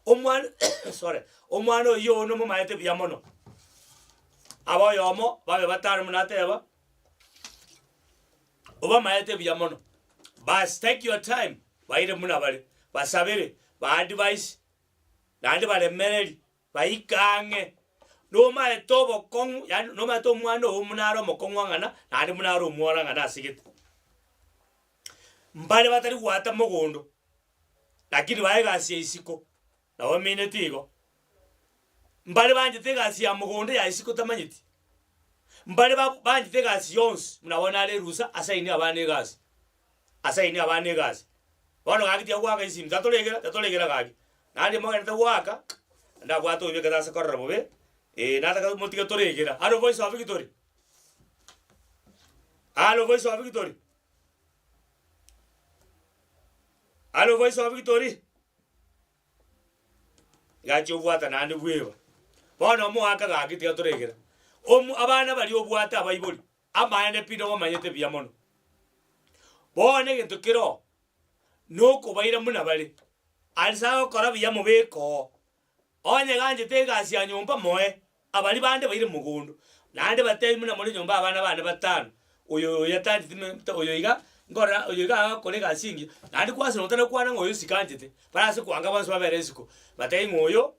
omwana sorry omwana oyio oo nomomaete buya mono. Aba oyomo babe batano buna ateba, obamaete buya mono. Bas take your time baire buna bare, basabere, ba advise, naende baremereri, baike ang'e. Nomaete obokong'u yaani nomaete omwana oo buna are omokong'u ang'ana naende buna are omworo ang'ana asegete. Mbare batari gwata mogondo, lakini baye egasi ya isiko, nabo bamenyete igo. Mbare banchete egasi ya mogondo ya isiko tamanyeti, mbare ba banchete egasi yonsi buna bono are erusa asaini abana egasi, asaini abana egasi. Bono gaki tiga goaka esimi tatoregera tatoregera gaki, naende mogenderete goaka, ndabwate oibekete ase korora bobe, nataka motige toregera. Aro voice of victory, aro voice of victory. Aro voice of victory. Gachia obwata naende bweba. Bono omoaka gaki tiga toregera. Omo abana baria obwate abaibori, amaene pi nobamanyete buya mono. Bono egento kere oo, nokobaira buna bare, ase agokora buya mobeke oo. Onye ganchete egasi ya nyomba moe, abaria bande baire mogondo, naende batebi buna more nyomba abana bane batano, oyo oyo atancheti me oyo iga nkorora oyo iga agakora egasi engiya, naende kwasira otari kwana ng'a oyo isiko anchete, barase kwanga bonsi babere isiko, batebi ng'a oyo,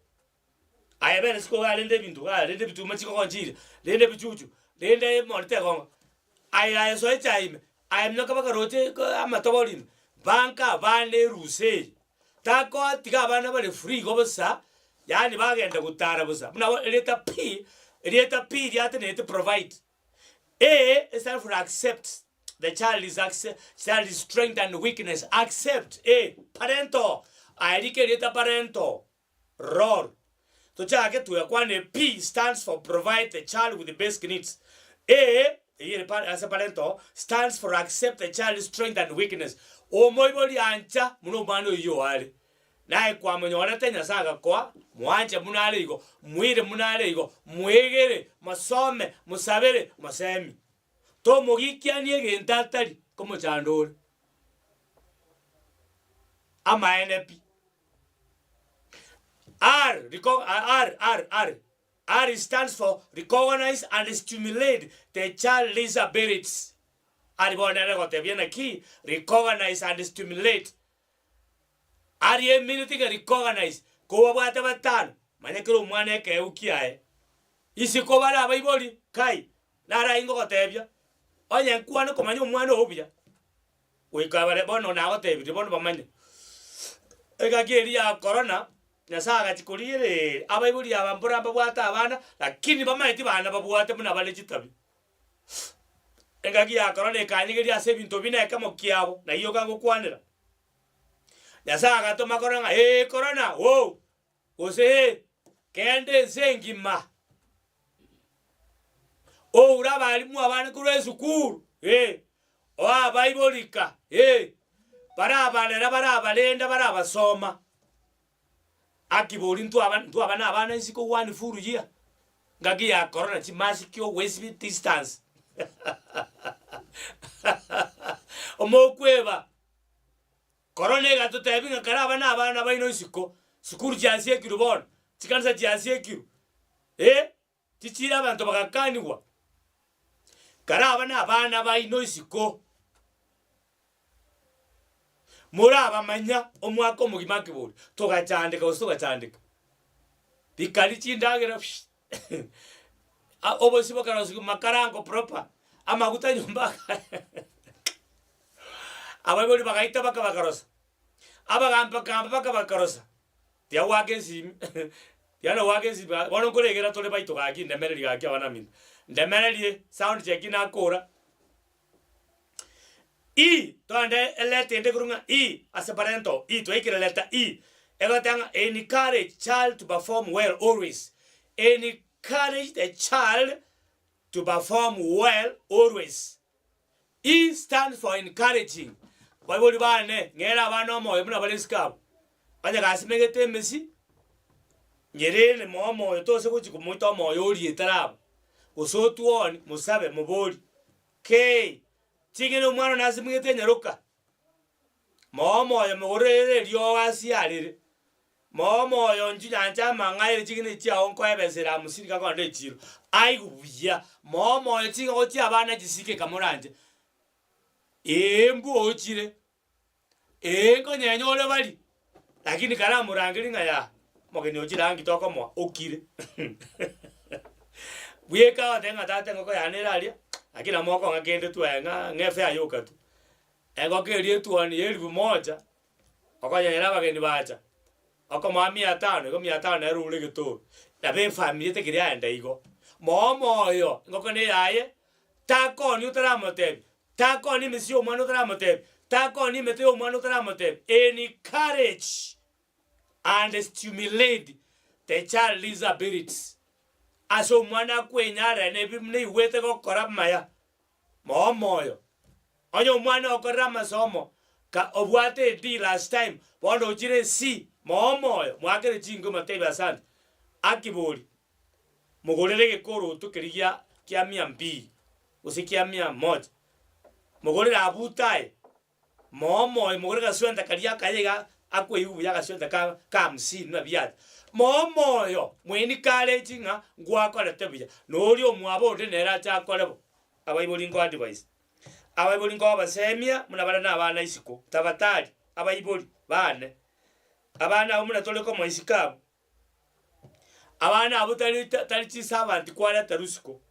aye bera isiko iga rende ebinto igaa rende ebituma chigogonchiria, rende ebichuchu, rende emori tegonga, aye aye soa echae ime, aye minyoka mpaka roche ko amatobori ime, banka abana erusa eye. Takoa tiga abana bare free igo bosa, yaani bagenda gotara bosa. Buna bo erieta pi, erieta pi riatenenete provide. A stand for accept, the child is accept, child is strength and weakness, accept, A, parental, aye rika erieta parental role. Tochake twekwane P stands for provide the child with the basic needs. A eyio ere pa ase parental stands for accept the child's strength and weakness. Omoibori ancha buna omwana oyio are. Naye kwamonyorete Nyasae agakoa, mwanche buna are igo, moire buna are igo, mwegere, mosome, mosabere, mosemi. Tomogikiania egento atari komochanda ore. Amaene pi. R, reco- R, R, R, R stands for recognize and stimulate the child's abilities. Ari bono nere gotebia naki recognize and stimulate. Aria emineti ng'a recognize, kobabwate batano, manya kera omwana ekeegwa kiaye. Isiko bare abaibori, kai, naro ayio ngogotebia, onye nkwane komanya omwana oo buya, goika bare bono nagotebirie bono bamanye. Engaki eria ya korona, Nyasaye agachia korigereria, abaibori aba mbora mbabwate abana, lakini bamaeti bana babwate buna bare chitabi. Engaki ya korona ekanyegeria ase ebinto buna ekemo kiabo, nayio kagokwanera. Nyasaye agatoma korona ng'a ee korona oo, gose ee, kende ense engima, oure abalimu abane korwa esukuru ee, oe abaibori ka ee, barabarera barabarenda barabasoma. Aki bori ntwaba ntwaba na abana isiko one full year, ngaki ya korona chimasiki ogwesibia distance omokweba. Korona egatotebia ng'a kare aba nabana baino isiko, sukuru chiasiekirwe bono, chikanisa chiasiekirwe, eh, chichire abanto bagakanigwa. Kare aba nabana baino isiko, morabamanya omwaka omogima akebori, togachandeka gose togachandeka. Rikari chindagera obosie bokarosiwa makarango proper, amaguta nyomba abaibori bagaita baka bakarosa, abagambi bakamba baka bakarosa, tiga goaka esimi tiga na goaka esimi bono nkoregera tore baito gaki ndemererie gaki abana baminto, ndemererie sound check nakora. E, togende eleta ende korwa ng'a E ase parental E, twaikire letter E, egoteba ng'a encourage child to perform well always, encourage the child to perform well always. E stands for encouraging, baibori bane ng'ere abana omoyo buna bare isiko abwo, onye gasimegete emesi, nyerende moe omoyo tose gochia komoita omoyo orie etaraba, gose otwoni mosabe mobori. Kei, ching'eni omwana one asimegete enyaroka, moe omoyo mogorere eriogo asiarere, moe omoyo inchuo nyanche amang'aire ching'eni echi chiago nkoebesere hamsini kakonde echiro, aigwe buya, moe omoyo ching'oko chia abana chisike kamoranche, ee mbwochire. Ee, nkonyenya ore bari, lakini karamorangerie ng'a yaa, omogeni ochire aa nki tokomoa, okire. Bweka agoteba ng'a tata engoko yane ere aria, lakini nabo mokong'a kende tu aye ng'a ng'a efare yoka tu. Engoko eria etuoni ya elfu moja, okonyenyera abageni bacha, okomoa mia tano, igo mia tano nere oure egetoro. Nabo efamiri etakiri aende igo. Moe omoyo, engoko na eyaye, takoonia otaramotebia, Takoonia emesio y'omwana otaramotebia, takoonia emete y'omwana otaramotebia, Encourage and stimulate the child's abilities. Ase omwana akwenyarera nebi naigwete gokora amaya, moe omoyo. Onye omwana okorire amasomo, ka obwate a D last time, bono ochire C, moe omoyo, moakere chinko motebi asante. Akibori, mogorere egekoroto keria gia kia mia mbili. gose kia mia moja, mogorere abute aye, moe omoyo, mogore gaswenta karia akaye iga akoigwa buya agaswenta ka ka hamsini na biacha, moe omoyo moencourage ng'a ngwakorete buya, na oria omwabo onde nere ache akore bo. Abaibori nko advise, abaibori nkobasemia buna bare na abana isiko, tafadhali abaibori bane, abana abwo buna tore komoa isiko abwo, Abana abwo tari tari chiservant kwareta rusiko.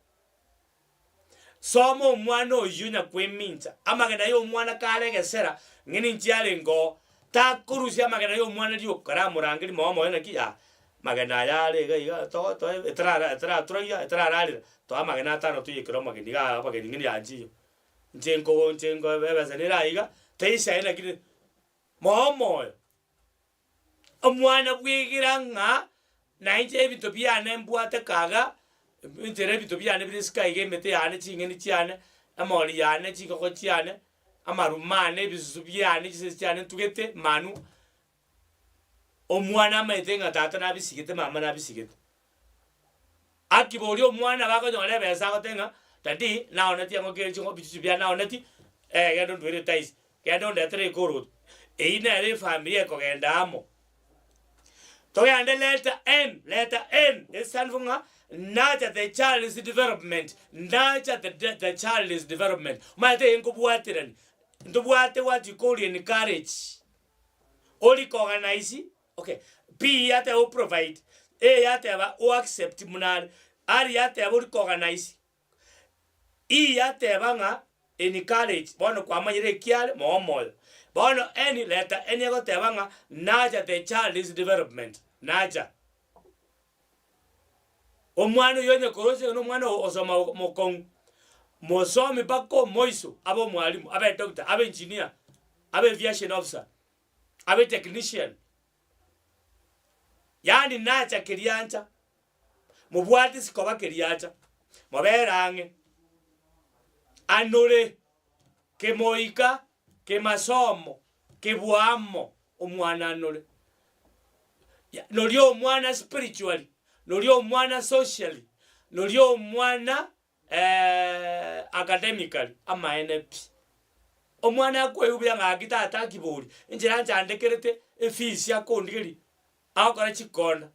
Soma omwana oyio nyakwemincha, amagena ya omwana kare egesera, ng'ina inche arenge oo, takorusia amagena ya omwana rioka, karamorangerie moe omoyo naki yaa, magena aya are iga iga togo toe etarara etaraturaiya etarararera, toa amagena atano toiyekere omogeni igaa abageni ng'ina yanche iyio. Inche nkogo inche nko ebesa nere aiga, teisaini lakini moe omoyo. Omwana bwegera ng'a nainche ebinto biane mbwate kaga, enchera ebinto biane bire isiko aiga emete yane ching'eni chiane, emori yane, chingoko chiane, amaruma ane, ebisusu biane, chisese chiane ntugete manu, omwana amaete ng'a tata nabisigete mama nabisigete. Akiboria omwana nabo akonyora ebesa agote ng'a daddy naonetie engoko eye chingoko bisusu biane naonetie, genda onduere etaisi, genda ondetere ekoroto. Eyio nere efamiri ekogenda amo. Togende letter N, letter N e stand for ng'a nurture the child's development, nurture the the child's development. Omanyete eye nkobwaterani, ntobwate what you call encourage. Orecognize, okay, P yateba o provide, A yateba o accept buna are, R yateba orecognize, E yateba ng'a encourage, bono kwamanyire eki are, moe omoyo. Bono N, letter N egoteba ng'a nurture the child's development, nurture. Omwana oyio onye korwa ase na omwana osoma mokong'u, mosomi mpaka omoiso abe omwalimu, abe edoctor, abe engineer, abe aviation officer, abe technician, yaani nacha keria ancha, mobwate sikoba keria acha, mobere ang'e, anore, kemoika, kemasomo, kebwamo, omwana anore. Ya noria omwana spiritually, noria omwana socially, noria omwana academically, amaene pi. Omwana akoigwa buya ng'a gaki tata akibori, enchera anchandekerete efees akondigeria, agokora chikona,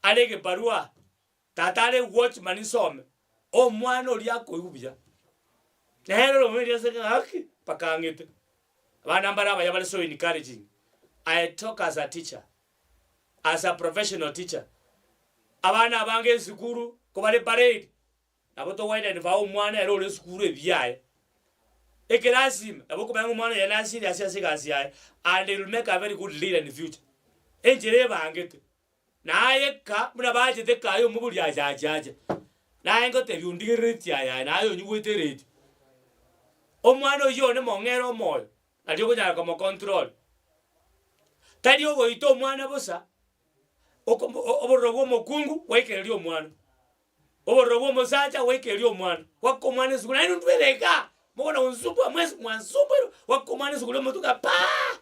are egebarua, tata are ewatchman nsome, omwana oria akoigwa buya. Nere oromoerio ase ng'a gaki mpaka ang'ete. Abana mbare abaya bare so encouraging, I talk as a teacher, as a professional teacher, abana abange esukuru kobare parade, nabo togo identify omwana ere ore esukuru ebiaye. Ekerasi ime, nabo okomanya ng'a omwana oyo nare serious ase egasi yaye and he will make a very good leader in future. Enchera ebangete, naye ka buna bachete kaye omobori acha acha acha, naye ngotebi ondigereretie aye aye naye onyigwete eredio. Omwana oyio one mong'ere omoyo, nario okonyara komocontrol. Tari ogoita omwana bosa, oko obororo bwa omokungu gwaikereria omwana, obororo bwa omosacha gwaikereria omwana, gwaka omwana esuguri naende ntwere igaa, mogono gonsumbua mwensi mwansumbuirwe, gwaka omwana esuguri omotwe iga paa,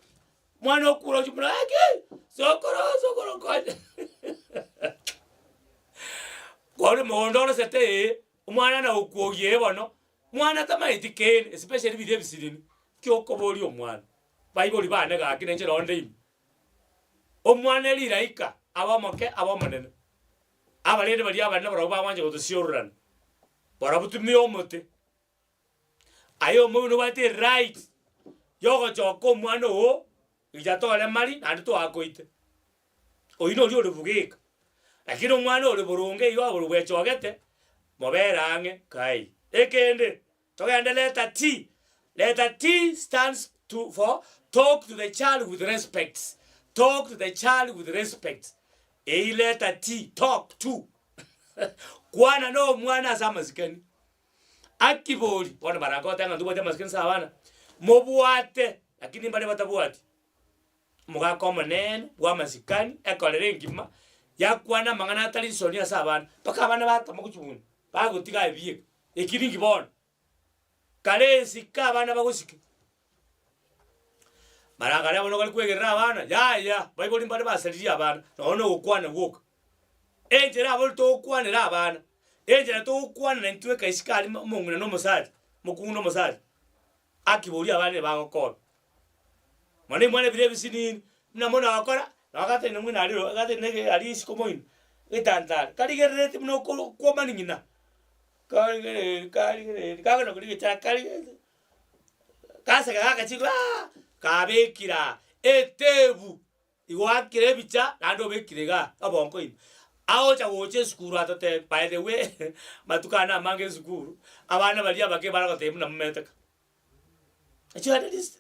mwana okure ochia buna gaki, sokoro sokoro nkonye kore mogondo orosete ee, omwana na okwogia ee bono, mwana tamanyeti kende especially biria ebisiriri, ki okoboria omwana, baibori bane gaki na inche nonde ime. Omwana rilaika abe omoke abe omonene, abarende baria abanene barabwo bagwancha gotosiororana, barabwo tumia omote. Aye omoibori nobwate eright yogochoka omwana oo richa toremari naende twakoite. Oyio noria ore bogeka, lakini omwana ore boronge iga ore bwechogete, mobere ang'e kai. Ekende, togende letter T, letter T stands to for talk to the child with respect, talk to the child with respect, eyio letter T, talk to, kwana na omwana ase amasikani. Akibori, bono baragoteba ng'a ntobwati amasikani ase abana, mobwate, lakini mbaria batabwati. Omogaka omonene bw'amasikani, ekorera engima, yakwana amang'ana atari nsoni ase abana, mpaka abana batama gochia bagotiga aye bieka, eki ninki bono? Kare esike abana bagosike. Mara kare bono kare kwegerera abana, yaya, baibori mbare basaririe abana, nonye na ogokwana gwoka. Enchera abori togokwanera abana, enchera togokwanera intwe ekaisiko aria omong'ina na omosacha, omokungu na omosacha, akiboria abana ebagokonya. Mono imwana ebiro ebisinini, buna mono agokora, nabo agatenena mwene aria oro agatenena ege aria isiko moino, egetantare, karigerereti buna oko okwomani ng'ina, karigereri karigereri kagenda koria egechara karigereri, gaseka gakachigwa aah, kabekire aa, etebu igo akire ebicha naende obekire igaa obongo ime. Agocha gocha esukuru atotebie, by the way, matuko aya namange esukuru, abana baria abake baragotebia buna mometeka.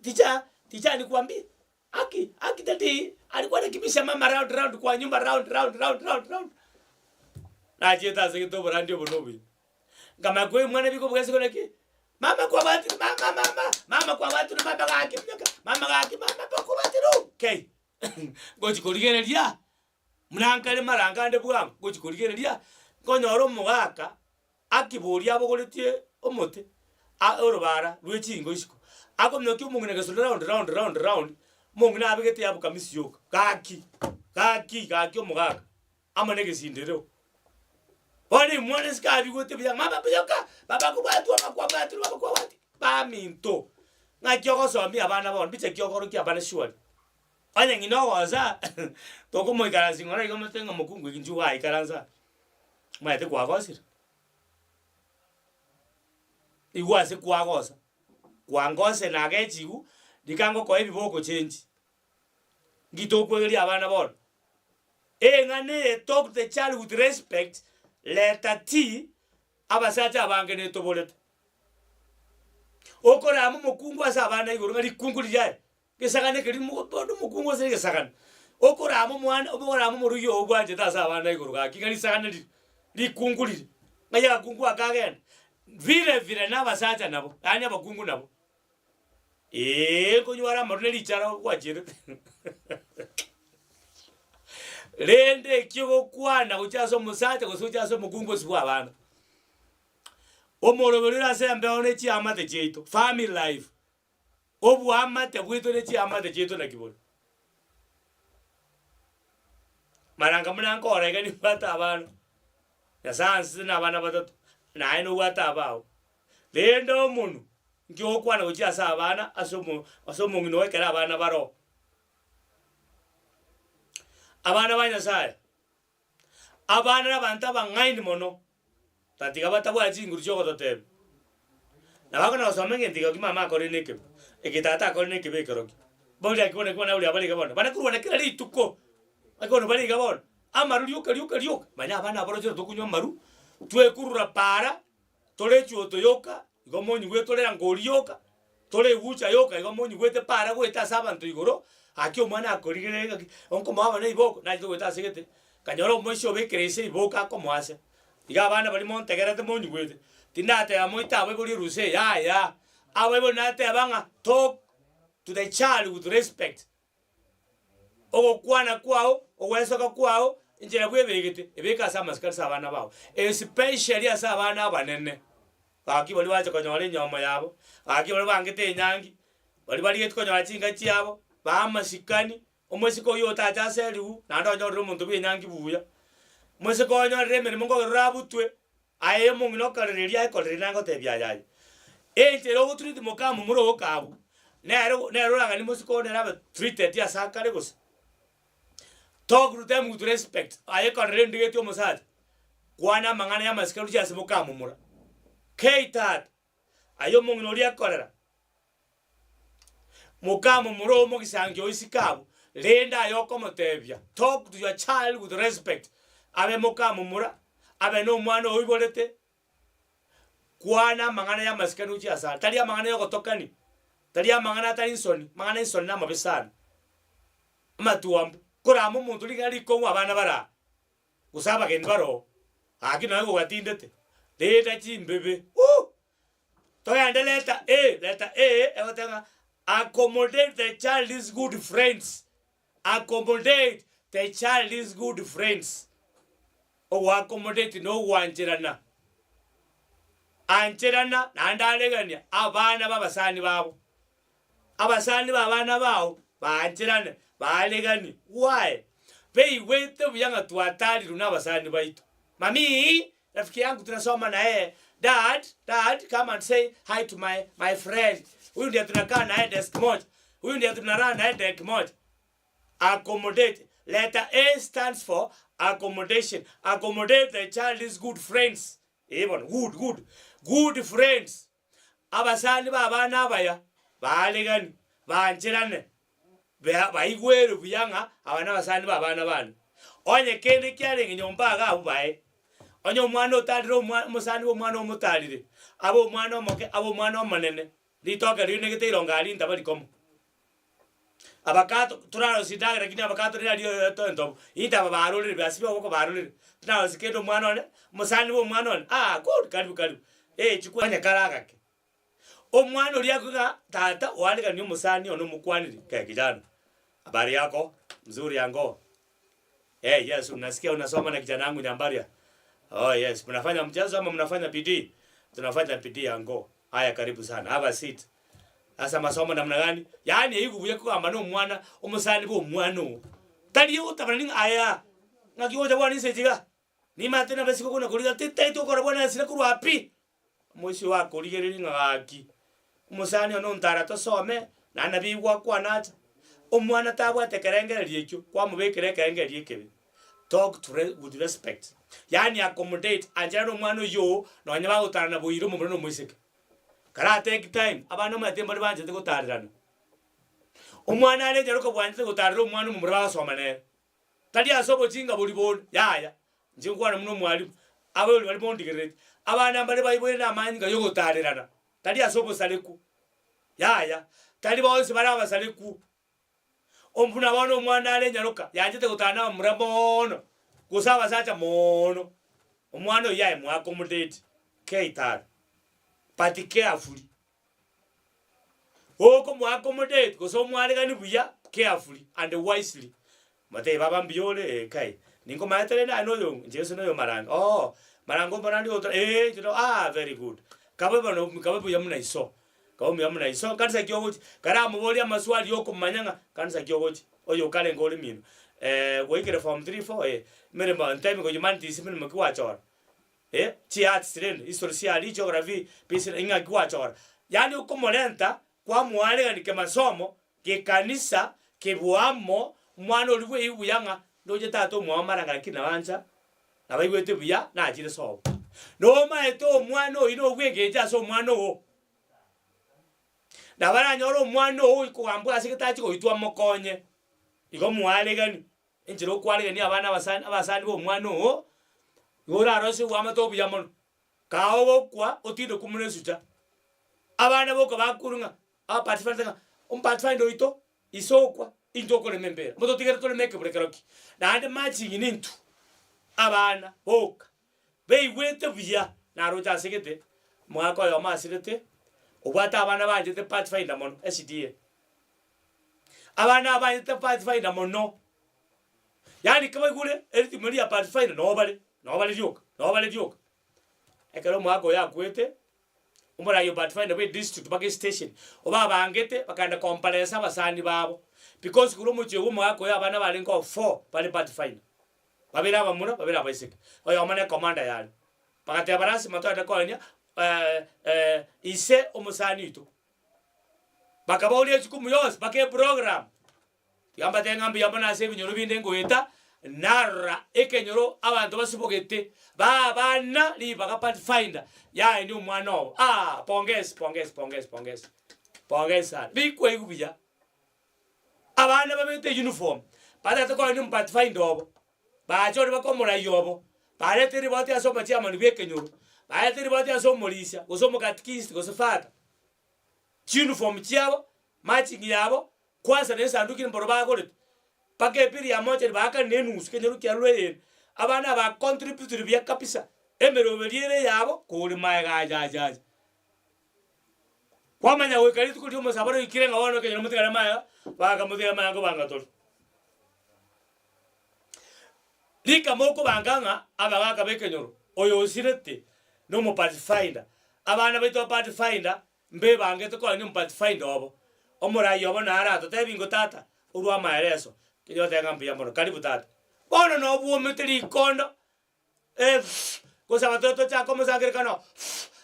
Ticha, ticha nikwambie, aki, aki daddy alikuwa anakimbisha mama round round kwa nyumba round round round round round. Nachiete ase gete oborandi obo nobuya. Nkamanya koe omwana biko bwese kore ki? Mama kwabatire mama mama, mama kwabatire mama gaki minyoka, mama gaki mama bakwabatire kei. Ngochi korigereria, buna nkare maranga ande bwango, ngochi korigereria, nkonyora omogaka Akiboria abogoretie omote a orobara rwe chingo isiko, akomiokia omong'ina gesona round round round round, omong'ina abegete yabukamisi yoka, gaki, gaki, gaki omogaka, amo na egesindereo. Bono omwana isiko abigwete buya, mama mbuyoka, baba kobwatwa bakwabwatirwe baba kwabwati, baminto, ng'aki ogosomia abana bono, mbicha ki okorokia abana surely. Onye ng'ina ogosa, tokomoikaransia ng'ora iga omanyete ng'a mokungu inchuo gwaikaransa aa. Omanyete kwagosire? Igwa ase kwagosa, kwangosire nagechigwa, rika ngokoe ebibe ogochenchi. Nki tokwegeria abana bono? Eng'ana eye talk the child with respect, leta tea, abasacha abange netoborete. Okorama omokungu ase abana igoro ng'a rikungu riria aye, gesagane ekeri bono omokungu ase egesagane. Okorama omwana okorama omorugi oo bwanchete ase abana igoro gaki ng'a risagane riri, rikungu riri, ng'ai agakungu aka agenda. Vile vile na abasacha nabo, yaani abakungu nabo. Eeh nkonyware amaru ne richara gwachiete rende ekio ogokwana gochia ase omosacha gose gochia ase omokungu ase bwa abana. Omoroberi ore ase embeo ne chiamate chiaito, family life, oboamate bwaito ne chiamate chiaito naki bore. Mara buna nkora iga nimbwate abana, Nyasaye ansesenie na abana batato, naye nobwate abao. Rende omonwe nki ogokwana gochia ase abana ase omo ase omong'ina oo ekero abana baroo? Abana ba Nyasaye, abana nabanto abang'aini mono, tatiga batabwati chinguru chiogototebia. Nabo akona gosoma egento ekio ki mama akorire na ekebe, eke tata akorire na ekebe ekerokio. Boria ki bono bono bare iga bono, bana korwana kera rituko, bono bare iga bono, amaru rioka rioka rioka, manya abana aba oroche tokonywa amaru, twekurura para. Tore echuoto yoka, igo monyigwete tore eangori yoka, tore egucha yoka, igo monyigwete para goeta ase abanto igoro, gaki omwana akorigereria ng'aki, onkomoa abana iboko, nachete goeta ase gete, nkanyora omoisia obekire ise iboko akomoasia. Iga abana baria montegerete monyigwete, tindateba moite abaibori erusa eye yaya, abaibori nateba ng'a talk to the child with respect. Ogokwana kwao, ogwesoka kwao, enchera bwebegete, ebeke ase amasiko ase abana bao, especially ase abana abanene. Gaki baria bacha konyora enyomo yabo, gaki baria bangete enyangi, baria barigetie konyora chinka chiabo, baa amasikani, omosike oyio otache ase eribu, naende onyorire omonto bwa enyangi buya. Omosike onyorire emeremo nkogera orabutwe, aye omong'ina okorereria aye korereria nagotebia aye aye. Enchera ogotreat moka momura ogoka abwo, nere nere oraganie mosike oo nere abe treated ase akare gose? Talk to them with respect, aye korera endigetie omosacha, kwana amang'ana ya amasikani gochia ase moka momura. Kei tata, aye omong'ina oria akorera, moka momura oo omogisangi oo isiko abwo, rende aye okomotebia, talk to your child with respect, abe moka momura, abe na omwana oiborete, Kwana amang'ana y'amasikani gochia asare, tari amang'ana y'ogotokania, tari amang'ana atari nsoni, amang'ana ensoni namabe sana. Amatuambu, korama omonto ring'ana rikong'u abana bare aa, gose abageni bare oo, gaki nonya gogwatindete, renda chimbebe ooh! Togende letter A, letter A egoteba ng'a accommodate the child's good friends, accommodate the child's good friends. Ogoaccommodate na ogwancherana, ancherana naende aregania abana b'abasani babo. Abasani b'abana bao baancherane, baareganie. Why? Beigwete buya ng'a twatarirwe nabasani baito. Mami, rafiki yangu tunasoma na yeye, dad, dad, come and say hi to my, my friend. Huyu ndiye tunakaa naye desk moja, huyu ndiye tunalala naye deck moja. Accommodate, letter A stands for accommodation, accommodate the child's good friends, eh bono, good, good, good friends. Abasani ba abana abaya baaregani, baancherane, bea baigwere buya ng'a aba nabasani ba abana bane. Onye kende kiarenge nyomba iga abwo bae, onye omwana otarire omwa omosani bwa omwana omotarire, abe omwana omoke, abe omwana omonene, ritoke riunegete irongo aria ntabari komo. Abakato torarosie endagera lakini abakato riria riato entobu, intwe aba barorire biasibia oboko barorire, tinarosia kende omwana one, omosani bwa omwana one, ah good karibu karibu, eh chikwa onye kare agake. Omwana oria akwe ng'a tata oareganie omosani one omokwanire, kee kijana, habari yako, mzuri ango, eh yes unasikia unasoma na kijana yangu Nyambaria, oh yes mnafanya mchezo ama mnafanya bidii? Tunafanya bidii ango, haya karibu sana, have a seat. Ase amasomo namna gani? Yaani eywo buya kogamba na omwana, omosani bwa omwana oo. Tari ogotabana ng'a aya, ng'aki ogocha bwane inse echi igaa, nimate nabe isiko kona korigia titageti gokora bwane asire korwa pi. Omoisia oyo akorigereria ng'a gaki, omosani one ontara tosome, naende nabo igwakwana acha. Omwana tabwate ekerengererio ekio, kwamobekera ekerengererio ekebe. Talk to re with respect, yaani accommodate, anchera na omwana oyio oo, nonye bagotarana boira omomura na omoiseke. Kara take time, abana omanyete mbare banchete gotarerana. Omwana are enyaroka bwanchete gotarera omwana omomura bagosoma nere. Tari ase obochinga boria bonde, yaya, inche nkwane buna omwalimu, abaibori baria bondigereretie, abana mbare baiboire namanyinga yogotarerana, tari ase obosareku, yaya, tari bonsi bare abasareku. Buna bono omwana are enyaroka, yanchete gotara nabamura moono, gose abasacha moono, omwana oyio aye moaccommodate, keitari, but carefully. Okomoaccommodate gose omwaregani buya carefully and wisely, motebie baba mbuya ore ee kai, ninkomaete rende aye noyo inche gose noyo maranga oo, maranga omorandi ogotora ee inche no aah very good, kabe bono kabe buya buna iso, kabe buya buna iso kanisa ki ogochia, karamoborie amaswali ya okomanya ng'a kanisa ki ogochia, oyo okarenge ore mino gwaikire form three four ee, emeremo ntebi ngo humanities emeremo ki gwachora. Eh, chiarts rende, history chiaria, geography, business, ing'aki gwachora. Yaani okomorenta kwamoaregani kemasomo, gekanisa, kebwamo, omwana oria bweigu buya ng'a ndoche tata omwabo maranga lakini nabancha, nabaigwete buya, nachire sobo. Nomaete omwana oyio nobwengencho ase omwana oo. Nabaranyore omwana oo oikogambwa ase getachi goitwa amokonye, igo moaregani. Enchera okwaregania abana abasani abasani b'omwana oo, igo orarosie oboamate obuya mono. Kaa ogokwa otindekwe buna esucha. Abana boka bakorwa ng'a abapathfinder ng'a omopathfinder oito ise okwa, intwe okorema embera, mototigere toreme ekebure kero ki? Naende matching nintwe abana boka beigwete buya naroche ase gete, omogaka oyomo asirete, obwate abana banchete pathfinder mono, SDA. Abana aba banchete Pathfinder mono, yaani kabaigure eritimo ria Pathfinder noo bare, noo bare rioka, noo bare rioka. Ekero omwaka oyo akwete, omorai o Pathfinder bwe edistrict mpaka estation, obabangete bakaenda komparesa abasani babo, because korwa omochie bwa omogaka oyo abana barenge oo four bare Pathfinder, babere abamura, babere abaiseke, oyomo ne commander yare. Bagateba lasima togende koenia ise omosani oito. Bakaboria echukumu yonsi mpaka eprogram. Tiga mbatebie ng'a mbuya mono ase ebinyoro binde ngoeta, narora ekenyoro abanto basibogete, babana ribaga pathfinder yaye omwana obo aah pongezi pongezi pongezi pongezi pongezi sana bikwaigwa buya. Abana babete uniform, batagete kogenda omopathfinder obo, bache ore baka omorai obo, barete riboti ase omochairman bwa ekenyoro, barete riboti ase omorisia, gose omokatikist, gose father. Chiuniform chiabo, matching yabo, kwansa na esanduki mboro bagorete, mpaka ebill ya mochari baakanire enusu kenyoro kiarure eyende. Abana aba bacontributire buya kabisa, emeroberi ere eyabo kore maega aye aye aye. Kwamanya goika rituko ria omosabaro oikire ng'a bono ekenyoro motigare maega, bakamotiga maega nkobanga tore. Rika mokobanga ng'a abagaka b'ekenyoro, oyo osirete nomopathfinder. Abana baito ba pathfinder mbebangete koenia omopathfinder obo. Omorai obo nare atotebi ingo tata, orwe amaereso. Kenyoro otebe ng'a mbuya mono, karibu tata. Bono nobwomete rikondo gosaba to tochake omosangererekano,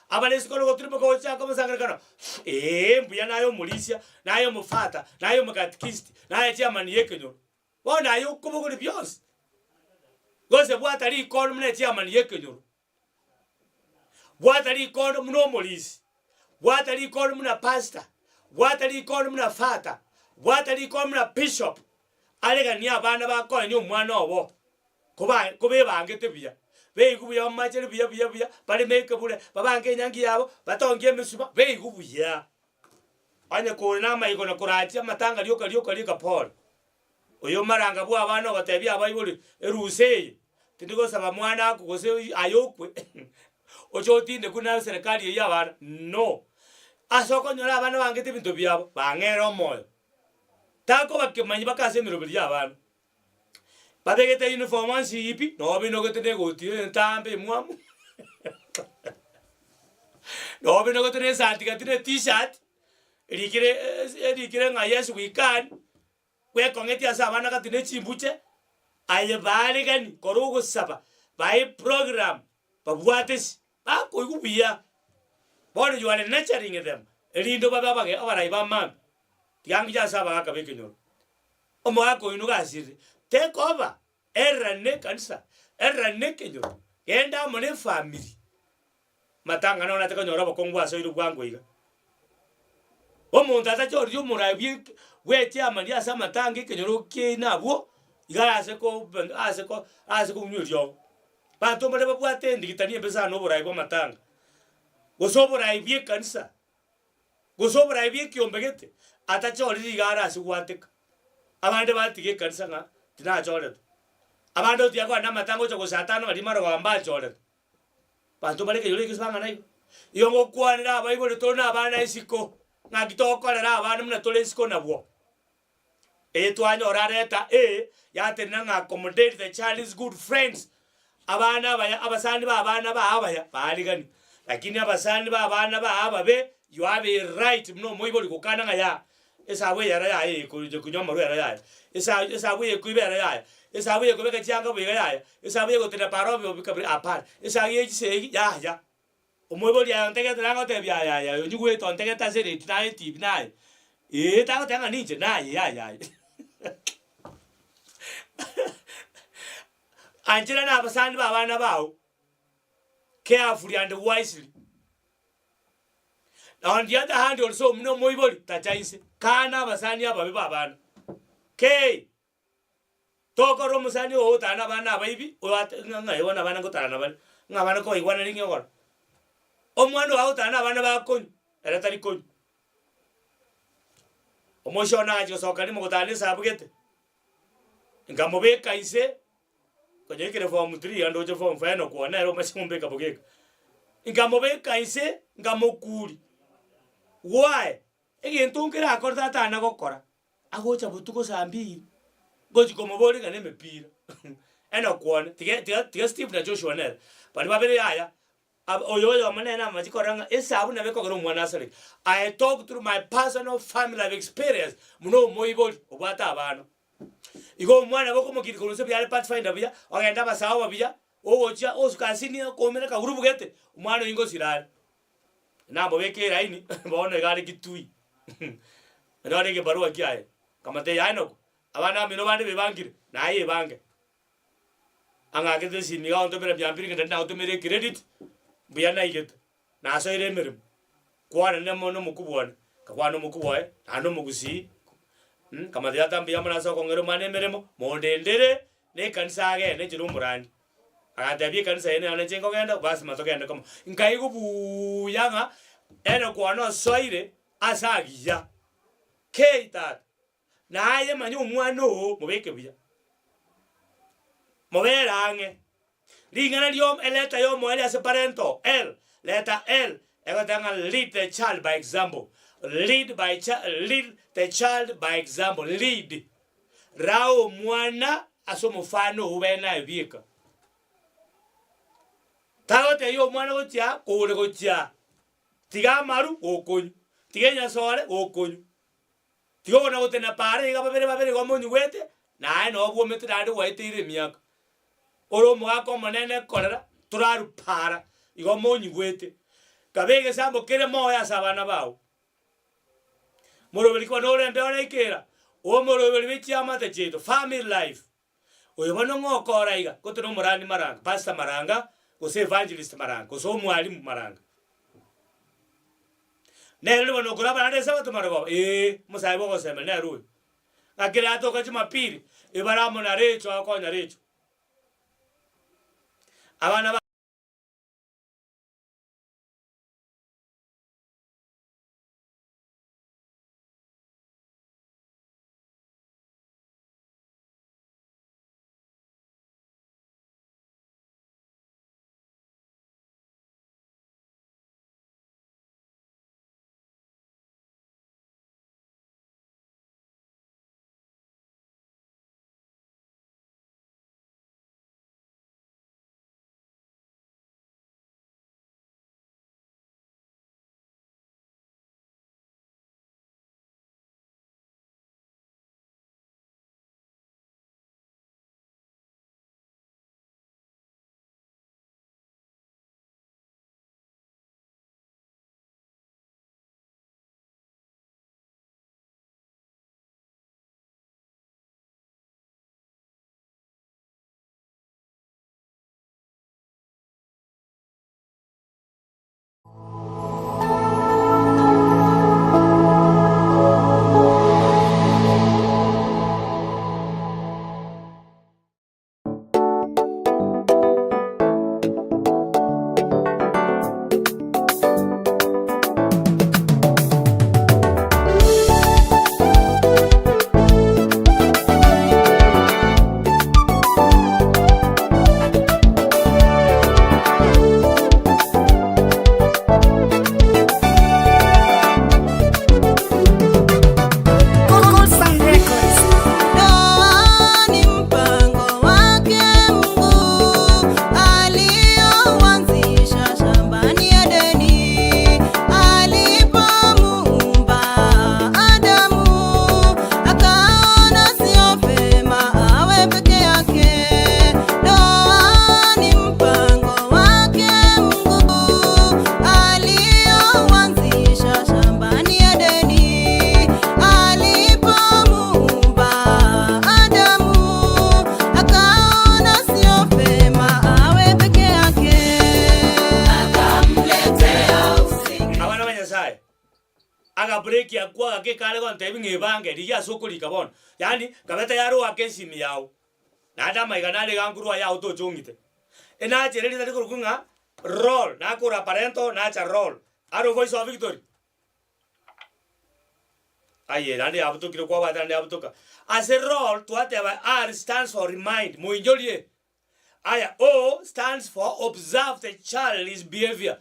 abare isiko rogotirimboka gochaka omosangererekano, eeh mbuya naye omorisia, naye omofata, naye omokatikist, naye chairman ya ekenyoro. Bono aye okobogoria bionsi, gose bwata rikondo buna echairman ya ekenyoro, bwata rikondo buna omorisia, bwata rikondo buna pastor, bwata rikondo buna father, bwata rikondo buna bishop, areganie abana bakoenia omwana obo. Koba kobebangete buya, beigwe buya bamachere buya buya buya, bareme ekebure, babange enyangi yabo, batongie emesuba, beigwe buya. Onye kore namaigo na korachia amatanga rioka rioka rika pole. Oyo maranga bwa abana ogotebia abaibori, erusa eye, tindi gosaba mwana akwe gose aye okwe, oche otindekwe na eserekari eyio ya abana, no. Ase okonyora abana bangete ebinto biabo, bang'ere omoyo. Takoba kemanyi mpaka ase emeroberi ya abana. Babegete uniform onsi pi, nabo bainogete na egoti entambe emwamu, nabo bainogete na esati gati na etishati, erikire erikire ng'a yes we can, bwekong'etie ase abana gati na echimbuche, aye baaregani kora ogosaba, bae eprogram, babwate si, bakoigwa buya. Bono you are nurturing them, erinde babe abage abarai ba mambia, tiga ngiche ase abagaka ba ekenyoro. Omogaka oino gasirire, tekoba ererani ne ekanisa, ererani ne ekenyoro, genda amo ne efamiri. Matanga naro nache konyora obokong'u bwasoirwe bwango iga. Omonto atachoriri omorai bwe bwechiamani ase amatanga ekenyoro kiaino abwo, iga arase ko ase ko ase konywa eriogo. Abanto mbare babwate endigitani embe sana oborai bw'amatanga, gose oborai bw'ekanisa, gose oborai bw'ekiombe gete, atachoriri iga are ase gwateka. Abande batiga ekanisa ng'a tinachoretwe, abande otiga kogenda amatanga ocha gosatana baria marogoba mbachoretwe. Abanto mbare ekenyoro ekio bang'ana igo. Igo ngokwanera abaibori tore na abana isiko, ng'aki togokorera abana buna tore isiko nabwo. Eye twanyora letter A, yatenena ng'a accommodate the child's good friends, abana abaya abasani ba abana bao abaya baarigani, lakini abasani ba abana bao ababe, you have a right buna omoibori gokana ng'a yaya, esabu eye ero yaya eye konywa amarwa ero yaya, esa esabu eye koiba ero yaya, esabu eye kobeka chianga boiga yaya, esabu eye gotenena para obe obe kabere hapana, esabu ye chisegi yaya. Omoibori aye ontegete nagotebia aye aye aye onyigwete ontegete ase eredio naye etibi naye, eeh tagoteba ng'a ninche naye yaya aye. Anchera na abasani ba abana bao carefully and wisely. On the other hand also buna omoibori tacha inse, kana abasani ababe ba abana. Kei! Tokora omosani oo otara na abana abaibi, oyo ate ng'a ng'a bono abana ngotarana bare, ng'a abana kobaigwana ring'e ogoro. Omwana ogo agotara na abana bakonywa, ere tari konywa. Omoisia one agachia gosoka rimo gotara na esabu gete, nkamobeka inse, konya oikire form three iga ndoche form four enock one nere omanyete ngombeka bogeka. Nkamobeka inse, nkamokuria, why? Egento nkerakore tata na gokora. Agocha botuko saa mbiri, ngochia komoboria ng'a nemepira Enock one, tiga tiga tiga Steve na Joshua nere, baria babere yaya, aba oyo oyomo nere namache korora ng'a esabu nabo ekogera omwana asareke. I talk through my personal family life experience buna omoibori obwate abana. Igo omwana nabo okomokini korwa inse buya are pathfinder buya, ogende abasaoba buya, ogochia osuka asini okoumera akagurubu gete, omwana oyio ngosira are. Namobeke eraini, bono iga are Kitui, onyore egebarua kiaye, nkamotebia yaye noko, abana bamino bande bebangire, naye ebange. Ang'akete esimi iga agontomera mia mbiri ng'a nari nagotomeire ecredit, mbuya naigete, nasoire emeremo, kwana nemo nomokubwa one, nkakwana nomokubwa oye, naende omogusii, nkamotebia tata mbuya mono ase okong'era omwana emeremo, mondendere na ekanisa agende inche nomorandi. Agantebia ekanisa eye nero inche nkogenda, lasima togende komo. Nkaigwa buya ng'a ere kwane osoire ase agiya. Kei tata, naye manya omwana oo mobeke buya, mobere ang'e. Ring'ana rio eleta y'omoerio ase parental, L, letter L, egoteba ng'a lead the child by example, lead by chi lead the child by example, lead. Raa omwana ase omofano oo bene aye bieka. Tagotebia omwana gochia kore gochia tiga amaru gokonywa, tiga enyasore gokonywa, tiga okona gotenena paara iga babere babere igo monyigwete, naye noo bwomete naende gwaeteire emiaka. Ore omogaka omonene korera torarwe paara igo monyigwete. Kabe egesambo kere moyo ase abana bao. Moroberi kwane orende ore ikera, omoroberi bwe chiamate chiaito, family life. Oyo bono ng'o okora iga, gose na omorandi maranga, pastor maranga, gose evangelist maranga, gose omwalimu maranga. Nere ribono bono okoraba naende esabato marogoba, eeh, omosae bwa ogosemera nere oyo. Ng'aki ratoka jumapili, ebare amo na Rachel agokonya Rachel. Abana ba. Agabreki akwo agake kare gontebia ng'a ebange rigia ase okorika bono. Yaani kabe tayari oake esimi yao, naende amaiga nare iga nkorwa aye ao toche ong'ite. Enacha ere ritari korokwa ng'a roll, nakora parental nacha roll. Aro voice of victory. Aye naende yabutokire kwabwate naende yabutoka. Ase roll twateba R stands for remind, moinyorie. Aya, O stands for observe the child's behavior,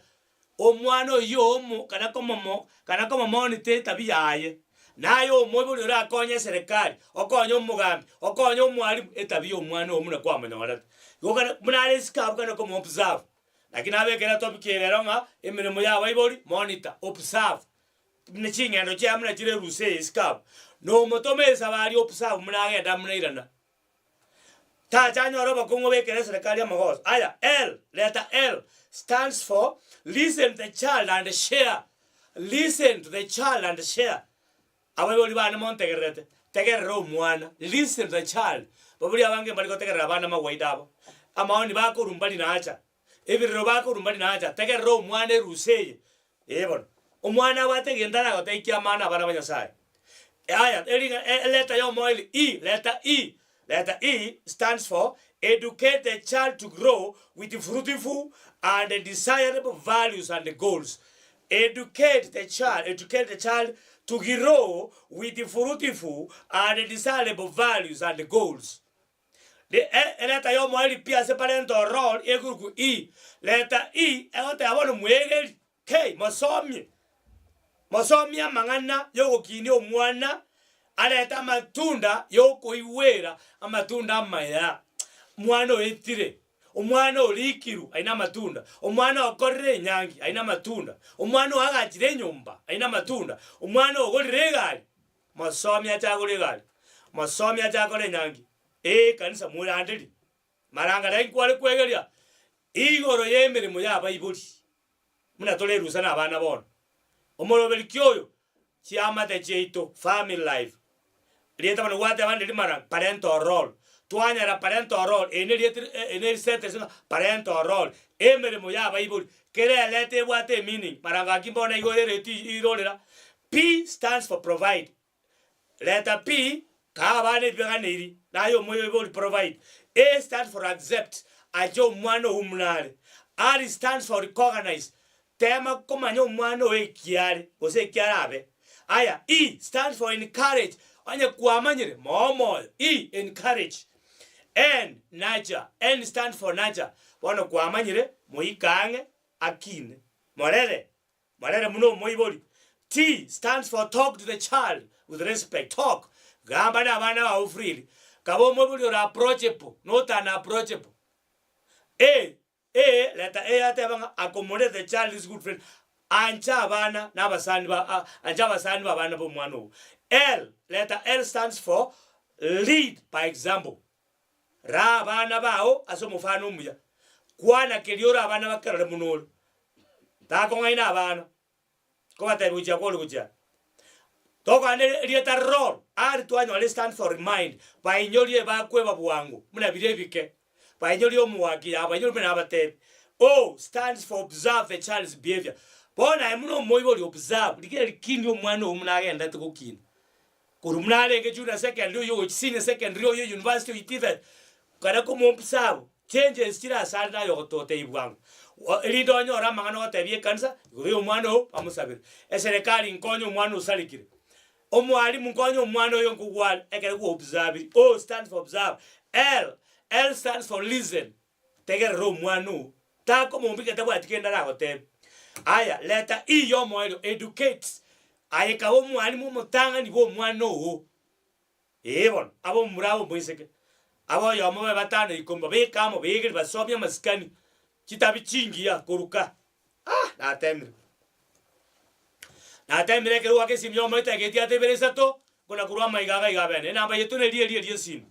omwana oyio omo kana komomo kana komomonita etabia yaye. Naye omoibori orakonye eserekari, okonye omogambi, okonye omwalimu, etabia ya omwana oo buna kwamonyorete. Igo kare buna are isiko abwo kare komo observe. Lakini nabekera topic eye rero ng'a emeremo ya abaibori, monitor, observe. Buna ching'endo chiaye buna chire erusa eye isiko abwo. Nomotome esabari observe buna agenda buna airana. Tacha anyore obokong'u obekere eserekari amagoso. Aya, L, letter L stands for listen the child and share. Listen to the child and share. Abaibori bane montegererete, tegerera omwana, listen to the child. Babori abange mbari gotegerera abana amagwaida abo. Amaoni bakorwa mbari nacha, ebirero bakorwa mbari nacha, tegerera omwana erusa eye. Ee bono, omwana abwate egento aragotebie ki'amana abana ba Nyasaye. Aya, eringa e letter y'omoerio E, letter E, letter E stands for educate the child to grow with fruitful and desirable values and goals. Educate the child, educate the child to grow with fruitful and desirable values and goals. Letter y'omoerio pi ase parental role ekorokwa E. Letter E egoteba bono mwegeri K, mosomie, mosomie amang'ana y'ogokinia omwana arete amatunda y'okoigwera amatunda amaya. Omwana oetire, omwana orikirwe aye namatunda, omwana okorire enyangi aye namatunda, omwana oagachire enyomba aye namatunda, omwana ogorire egari, mosomie ache agore egari, mosomie ache akore enyangi, ee kanisa moranderie. Maranga inkware kwegeria igoro y'emeremo y'abaibori, buna tore erusa nabana bono. Omoroberi ki oyo? Chiamate chiaito, family life. Rieta bono gwateba ndiri maranga, parental role. Twanyora parental role, eye nerieta eye ne sentence ng'a parental role, emeremo y'abaibori. Kera eleta ebwate emeaning, maranga aki mbono igo ereti irorera. P stands for provide. Leta pi, kaa abana ebiaganeiri, naye omoibori provide. A stands for accept, ache omwana oo buna are. R stands for recognize, tema komanya omwana oo eki are, gose eki arabe. Aya, E stands for encourage, onye kwamanyire, moe omoyo, E, encourage. N, nurture, N stands for nurture, bono kwamanyire, moike ang'e, akine, morere, Morere buna omoibori. T stands for talk to the child with respect, talk, gamba na abana bao freely, kaba omoibori ore approachable, not unapproachable. A, A, letter A yateba ng'a accommodate the child is good friend, ancha abana na abasani ba a ancha abasani ba abana ba omwana ogo. L, letter L stands for lead by example, raa abana bao ase omofano omuya, kwana keria ore abana bakerore buna ore. Takong'aina abana, kobatebia gochia kwore gochia. Tokogenda erieta roll, are twanyora stand for remind, bainyorie bakweba bwango buna biria ebike, bainyorie omoaki yabo, bainyorie buna nabatebi. O stands for observe the child's behavior. Bono aye buna omoibori observe, rigereria rikinie omwana oo buna agenderete gokina. Korwa buna arenge junior secondary oyio gochia senior secondary oyio university oyio TVET, kare komoobserve, changes chire asare naye ogototebia bwango. Erinde onyore amang'ana ogotebia ekanisa, igoro ya omwana oo, bamosabere. Eserekari nkonye omwana osarekire, omwalimu nkonye omwana oyo nkogware, ekero kwa observiri. O stands for observe, L, L stands for listen, tegerera omwana oo, takomombikia tabwati kende aragotebie. Aya, letter E ya omoerio, educate, aye kaba omwalimu omotang'ani bwa omwana oo. Ee bono, abe omomura abe omoiseke, abe oyomo babe batano ikomi, babeke amo, beegerie, basomie amasikani, chitabi chingiya koruka. Ah! Natemire. Natemire ekero gwaka esimi y'omoito egetia ate ibere isato, nkona korwa amaiga iga iga abene. Enamba yaito neri eri eri esimi.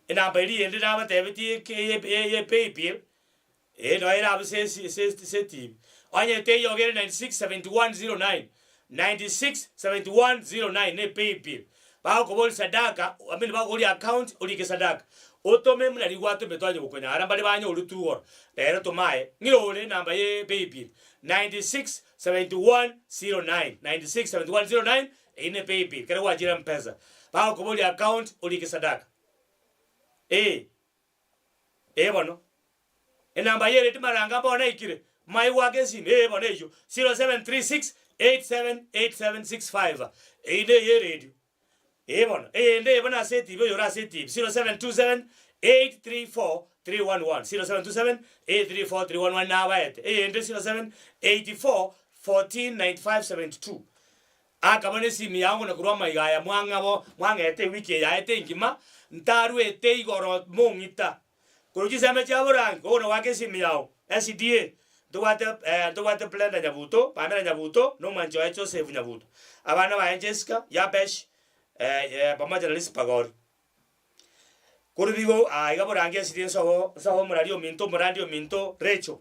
Enamba eria ende nabatebetie eke eye ye paybill, Ee, noyo ere abwo ase etibi. Onye teiyo ogere 967109, 967109 ne paybill. Bagokoboria sadaka, I mean bagokoboria account orike sadaka. Otome buna rigwatomete onye gokonyara mbare banyorete igoro. Rero toma aye. Ng'ira ore enamba ye paybill 96 71 09 96 71 09 eyio ne paybill kere gwachire mpesa. Bagokoboria account orike sadaka. Ee. Ee bono. Enamba ye redi maranga bono aikire. Maye goaka esimi ee bono eyio 0736 878765 eyio neye eredio. Ee bono, eyende eye bono ase etibi oyore ase etibi, 0727 834 311, 0727 834 311 nabaete. Eyende 0784 14 95 72. Akaba nesimi yao ng'ina korwa amaiga aya mwang'abo mwang'ete ewiki eye yaete engima, ntarwete igoro mong'ita. Korwa chiseme chia borangi, bono goaka esimi yao, SDA, ntobwate eh, ntobwate Brenda Nyabuto, Pamela Nyabuto, na omwanchi oye Joseph Nyabuto. Abana baye Jessica, Yabesh, eh, eh, pamoja na Rispa Gori. Korwa bigo aa iga borangi SDA nsobo, nsobo omorari ominto, omorandi ominto Rachel.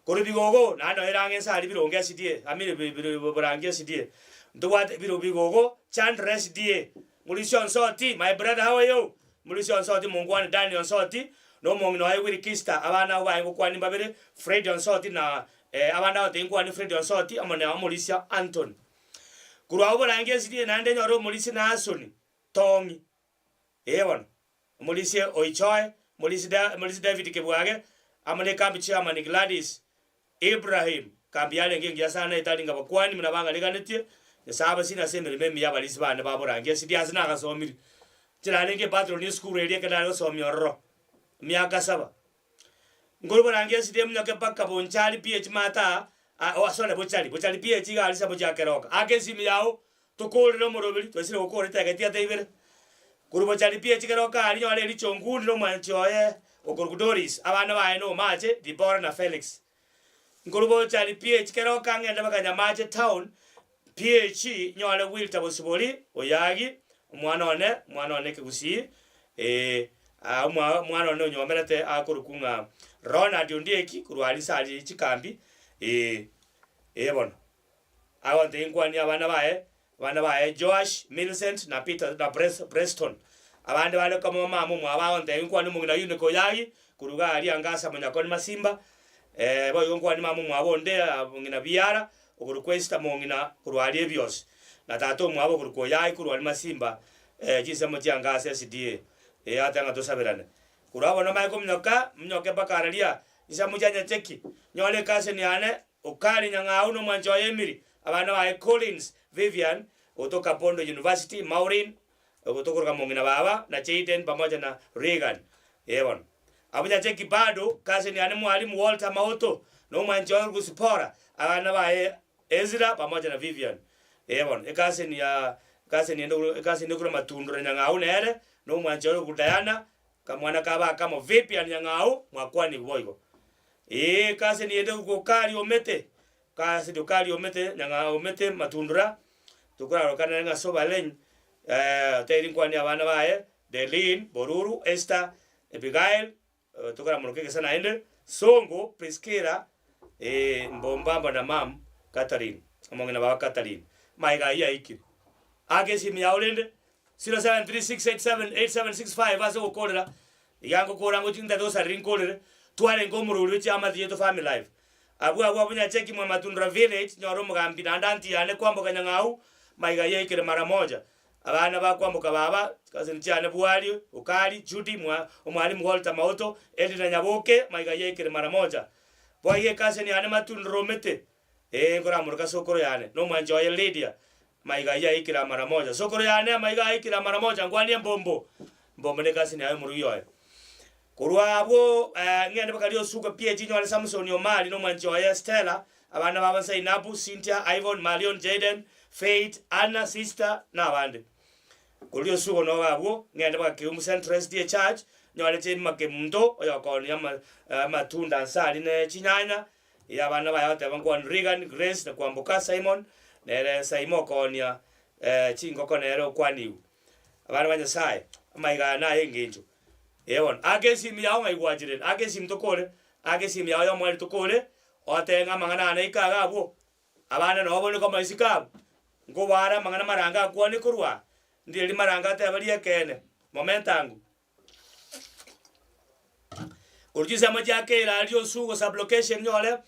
Korwa bigogo, naende noyo erang'e nse aria bironge SDA, amire bi- bi- borangi SDA. Ntobwate biro bigogo, Chandra SDA, Murisia Onsoti, my brother how are you? Murisia Onsoti, mongwane Daniel Onsoti, na omong'ina oye Willy Kista, abana abwo baye ngokwania mbabere, Fred Onsoti na eh, abande agotebi nkwanie Fred Onsoti amo na omorisia Anthony. Korwa abwo borangi esiri eye naende nyore omorisia Naasoni Tong'i, ee bono, omorisia Oichoe, omorisia Da omorisia David Kebwage, amo na ekambi chairman Gladys Ibrahim, kambi yarenge engiya sana etari ng'abakuani buna bang'areganetie, Nyasae abasine ase emeremo emiya abarisi bane ba borangi ase riase nagasomire. Inche narenge epatroni esukuru eria ekero nare gosomia ororo emiaka saba. Nkorwa borangi ase emunyoke mpaka Bonchari PH Mata aa oh sorry Bochari, Bochari PH iga aria ase Keroka. Aka esimi yao tokorere omoroberi twaisire gokora etageti ata ibere. Korwa Bochari PH Keroka aria nyore Ericho Ongundi na omwanchi oye okorokwa Doris, abana baye na Omache, Dibora na Felix. Nkorwa Bochari PH Keroka ng'ende mpaka Nyamache town PH nyore Wilter Bosibori Oyagi, omwana one, omwana one ekegusii eh, aa omwa omwana one onyomerete akorokwa ng'a Ronald Ondieki korwa aria ase aria chikambi eh, eh bono. Agontebia nkwanie abana baye, abana baye Joash, Millicent, na Peter, na Pres Preston. Abande bare komo mama omwabo agontebia nkwanie omong'ina Eunice Oyagi, korwa iga aria Ngasa Monyakoni Masimba, boigo nkwanie mama omwabo onde ng'ina biara, okorokwa Esther mong'ina korwa aria Ebiosi, na tata omwabo okorokwa Oyagi korwa aria Masimba, chinsemo chia Ngasa SDA. Ee ateba ng'a tosaberane. Korwa abwo nomanye kominyoka, minyoke mpaka araria, chinsemo chia Nyacheki, nyore ecousin yane Okari Nyang'au na omwanchi oye Emily, abana baye Collins, Vivian, ogotoka Bondo University, Maureen, ogotokoruga mong'ina baba, na Jayden pamoja na Reagan. Ee bono. Abwo Nyacheki bado, cousin yane mwalimu Walter Maoto, na omwanchi oye orokwa Zipporah, abana baye Ezra pamoja na Vivian. Ee bono, ecousin ya ecousin ende ecousin ende korwa Matundura Nyang'au nere, na omwanchi oye orokwa Diana, kamwana kabo akamo Vivian Nyang'au, mwakwanigwe boigo. Ee, kase niende gokari omete, kase tokari omete, nyang'a omete matundura, tokorarokana ng'a sobaleny, otebiri nkwanie abana baye, Delin, Boruru, Esther, Abigail, tokoramoroka egesa naende, Songo, Priskilla, Mbombamba na mam Catherine, omong'ina baba Catherine. Amaiga ayio aikire. Aka esimi yao rende, 0736878765 ase ogokorera, Iga ngokora ngochia ntate gosareri nkorere, twarenge omorori bwe chiamate chiaito family life. Abwo abwo abwo Nyacheki mwa Matundura village, nyore omogambi naende aunty yane kwamboka Nyang'au, maiga yaikire mara moja. Abana ba kwamboka baba, chikaseni chiane Bwari, Okari, Judy, mwa omwalimu Walter Maoto, Edna Nyaboke, maiga yaikire mara moja. Boigo ekaseni yane Matundura omete, ee nkoramoroka sokoro yane, na omwanchi oye Lydia, Maiga ayio aikire amara moja. Sokoro yane amaiga aikire amara moja nkwanie embombo. Embombo ne cousin yaye omorugi oye. Korwa abwo eh, ng'ende mpaka riosuko pi echinyore Samson Omari na omwanchi oye Stella, abana babo Zainabu, Cynthia, Ivon, Marion, Jayden, Faith, Anna, Sister na abande. Korwa riosuko nobe abwo, ng'ende mpaka Keumbu Central SDA Church, nyore Jemima Kemunto oyokoonia ama amatunda nse aria ne chinyanya, Erio abana baye bateba nkwane Reagan, Grace, na kwamboka Simon, nere Saimo okoonia chingoko nere okwanigwe. Abana ba Nyasaye, amaiga aya naye engencho. Ee bono, aka esimi yao ng'ai gwachire, aka esimi tokore, aka esimi yao y'omweri tokore, otebe ng'a amang'ana aya naike iga abwo, abana nabo bore koma isiko abwo, nkobare amang'ana marange akwane korwa aa, ndire rimarange ateba ri'ekeene, momentangu. Korwa chinsemo chia Keila aria Osugo sub-location nyore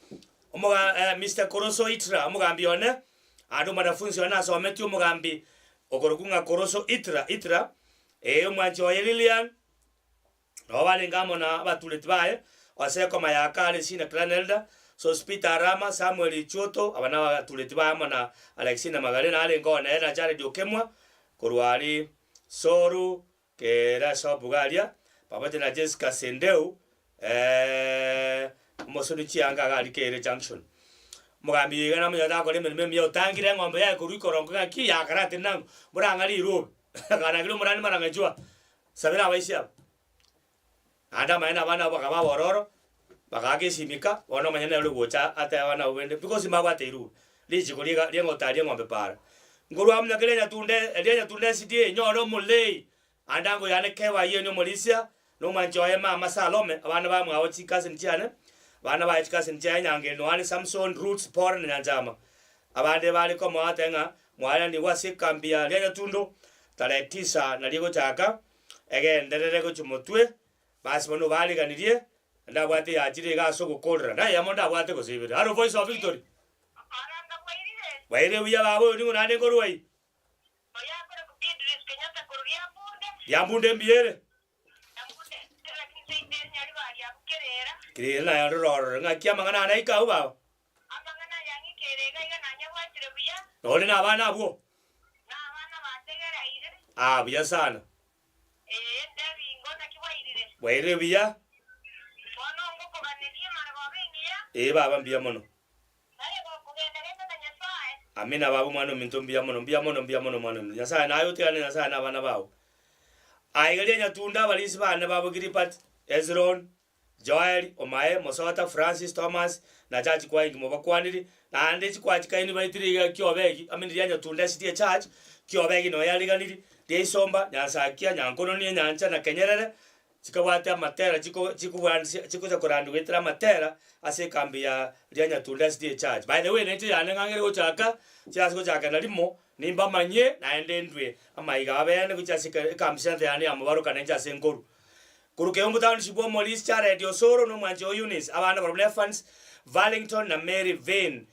omoga eh, Mister Koroso Itra omogambi one, ande omwanafunsi one nasometie omogambi okorokwa ng'a Koroso Itra Itra, eh, omwanchi oye Lilian, Nabo barenge amo na abatureti baye, ase ekoma ya Kare Sina Clan Elder, Sospeter Arama, Samuel Ichuoto, aba nabatureti baye amo na Alexina Magare narenge oo nere na Jared Okemwa, korwa aria Soru kere ase obuga aria, pamoja na Jessica Sendeu, omosoni chianga iga aria Keere Junction. Omogambi oyo iga namonyete agokora emeremo emiya otangire eng'ombe yaye korwa ikorongo ng'aki yakarate nang'o, morang'are rirobe, akanangeria omorani marang'achwa. Sabera abaisia aba, naende amaene abana abwo bakaba abororo, bagaaka esimika, bono omonyene nere ogocha atebe abana abwo bende, because mbabwate riruba, richiko riga rieng'otaria eng'ombe para. Nkorwa amo keria nyatunde eria nyatunde SDA nyore omolei, ande ango yane KYN omorisia, na omwanchi oye mama Salome, abana bamwabo chicousin chiane, abana baye chicousin chiaye Nyangeri Noani, Samson, Ruth, Sipora na Nyanchama. Abande bare komoa teba ng'a mwaranigwe ase ekambi ya rianyatundo tarehe tisa nario egochaka, egenderere gochia motwe, basi bono baariganirie, ndabwate eyachire iga ase ogokorera, nayemo ndabwate gose ibere. Aro Voice of Victory. Maranga bwairire. Bwairire buya baba oyo ning'o naende nkorwa ii. Oyakore Idris Kenyatta korwa Riambunde. Riambunde mbuya ere. Riambunde, lakini seito ere Nyaribari abwo Kerera. Kerera naye orore ororo. Ng'aki amang'ana aya naike abwo baba. Amang'ana aya ng'ikere iga iga nanyabwatire buya. Nore nabana abwo? Nabana bategereire. Ah, buya sana. Ee, ndebi ingo naki bwairire. Bwairire buya. Bono ngokoganeria emargoba engiya. Ee baba mbuya mono. Naye gokogenda genda na Nyasae. Amina baba omwana ominto mbuya mono mbuya mono mbuya mono omwana ominto Nyasae naye otigane Nyasae na abana bao. Aiga rianyatunda abarisi bane babo Gilbert, Hezron, Joel, Omae, Mosota, Francis, Thomas, na church choir engima obakwaniri, naende chikwaya chikaini baitire iga kiobegi, I mean riria Nyatunda City echurch, kiobegi noyo yariganiri, riaisomba, Nyansakia, Nyankononi, Enyancha na Kenyerere, chikabwate amatera chiko chikobwanisia chikocha korandigwa goetera amatera ase ekambi ya ria Nyatunda City echurch. By the way nainche yane ng'ang'ere gochaka, chiase gochaka na rimo, nimbamanyie naende ndwe amaiga abene gochia ase eka ekambi center yane ya mobaroka nainche ase nkorwa. Korwa Keumbu Township Omorisi Jared Osoro na omwanchi o Eunice, abana barabwo Evans, Valington na Mary Vane.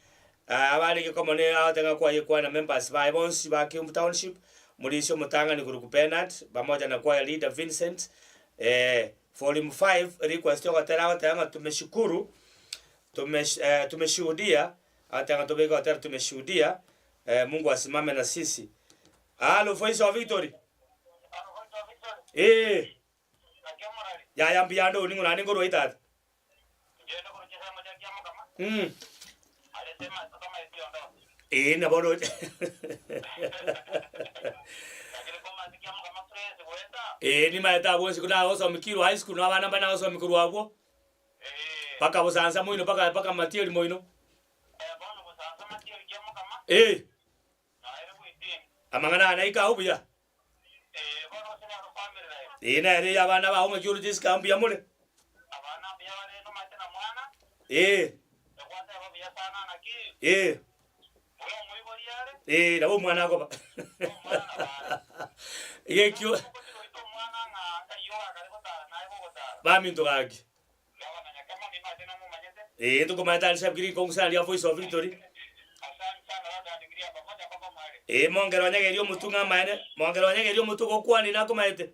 Abarenge komo ne agotenga kwaye kwana members baye bonsi ba Keumbu Township, Omorisia omotang'ani korwa Bernard pamoja na choir leader Vincent. Volume 5 request ogotera agoteba ng'a tumeshukuru tumesh tumeshuhudia agoteba ng'a tobeke ogotera tumeshuhudia Mungu asimame na sisi. Halo Voice of Victory. Ee. Yaya mbuya ande oning'o naende nkorwa tata. Mm. Ee nabo oroche. Ee nimaete abwo onsi nagosomi Kirwa High School na abana mbane nagosomi korwa abwo. Mpaka Bosansa moino mpaka mpaka Matieri moino. Ee. Amang'ana aya naike agwo buya. Ee nere eye abana bao ng'aki oroche isiko aa mbuya more. Ee. Ee. Ee nabo omwana akoba. Egekio baminto gaki. Ee ntokomanyete aria shabiki rikongu sana ria Voice of Victory. Ee mongere onyegerie omotwe ng'a amaene, mongere onyegerie omotwe gokwania nakomaete.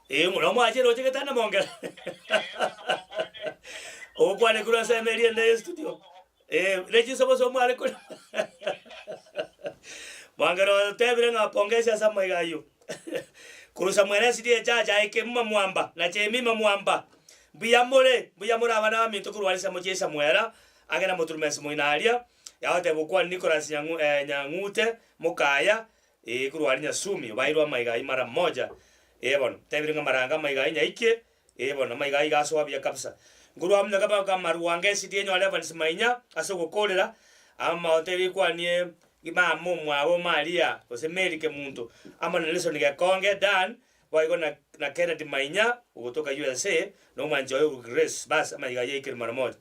Ee nomwache roche getanda mongere. Ogokwana korwa ase emeri ende ye studio. Ee ne chinsobo mware korema. Mwangere otebire ng'a pongezi ase amaiga ayio. Korwa Samuel esiri echacha aye Kemuma mwamba na Jemima mwamba. Mbuya more, mbuya more abana baminto korwa aria mochie Samuela ang'e na moturumesi moino aria. Yagoteba okwane Nicholas Nyang'u eh, Nyang'ute mokaya eh, korwa aria Nyasumi obairwe amaiga ayio mara moja. Eh bono, tebire ng'a maranga amaiga ayio nyaike, eh bono amaiga ayio iga asoa buya kabisa. Nkorwa amo nyakaba kamarwange esiri enyore Evans Mainya ase ogokorera, amaote rikwanie Mama omwabo Maria, gose Mary Kemunto, amo na Nelson Gekonge, Dan, boigo na na Kennedy Mainya ogotoka USA, na omwanchi oye okorokwa Grace. Bas, amaiga ayio aikire mara moja.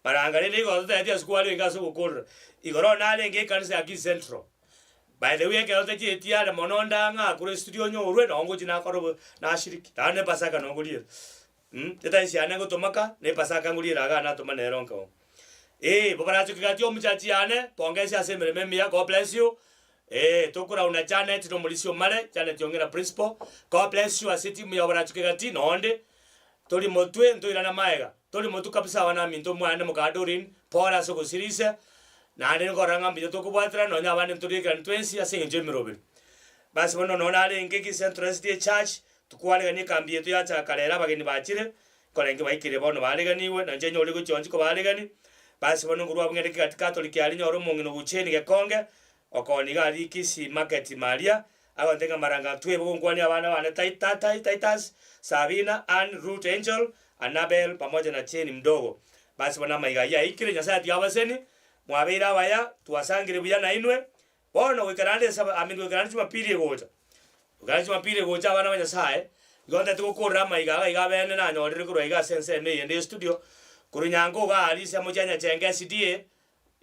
Maranga rende igo totaeti ase kwarenge ase ogokorera. Igoro narenge ekanisa ya Kisii Central. By the way ekero ntachieti are mono ndang'a korwa estudio nyorwe noo ngochia nakora obo nashiriki. Naende na epasaka noo ngoriera mh, etaisi yane ngotomaka, na epasaka ngoriera igaa natoma nere onke oo. Eeh, bobarachoki gati omochachi yane, pongesi ase emeremo emiya, God bless you, eeh tokorauna Janet na omorisia omare, Janet Ong'era principal, God bless you ase etimu ya oborachoki gati nonde, tori motwe ntoirana maega, tori motwe kabisa abana baminto mwane moka Doreen, pore ase ogosirisia, naende nkorora ng'a mbuya tokobwaterana nonye abande ntorigekerani twensi ase eng'encho y'emeroberi. Basi bono nonye narenge ki Central SDA Church, tokwaregania ekambi yaito yachaka rero abageni bachire, Nkorenge baikire bono bareganigwe, na inche nyore gochia onsi kobaregani. Basi bono nkorwa abwo ngende kegati Catholic aria nyore omong'ina ogocheni gekonge, okoni iga aria Kisii market ime aria, agontebia ng'a maranga ntwebe gonkwania abana bane Tai Ta Tai Titus, Sabina, Ann, Ruth, Angel, Annabel pamoja na Jane mdogo. Basi bono amaiga ayio aikire, Nyasaye atiga abaseni, mwabeire abaya, twasangire buya nainwe, Bono goika naende esaba, I mean goika naende Jumapili egocha, goika naende Jumapili egocha abana ba Nyasaye, igo ntagete gokorera amaiga iga iga abene nanyorire korwa iga ase ensemo eyende ya estudio, korwa Nyango iga aria ensemo chia Nyachenge SDA,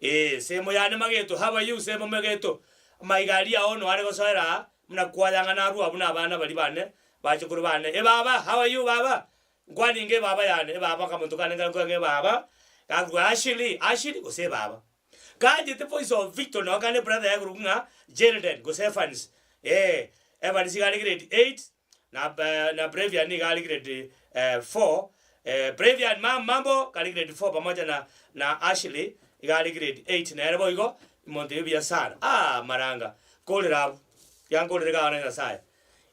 eh, semo yane mageto, how are you semo mageto, amaiga aria ao noare gosoera aa, buna kwayang'ana arwe abwo na abana baria bane, bachokoro bane, ebaba how are you baba, nkwaninge ebaba yane, ebaba akamonto kane nkare nkoe ng'a ebaba, gakorwa Ashley, Ashley gose ebaba. Ganchete voice of Victor nao kande brother yaye korokwa ng'a Jelden gose Evans eh Evans iga are grade 8 na na Brevian niga are grade 4 eh Brevian mam mambo kare grade 4 pamoja na na Ashley iga are grade 8 nere boigo omonto oyo buya sana aah maranga korera abwo tiga nkorere iga abana Nyasaye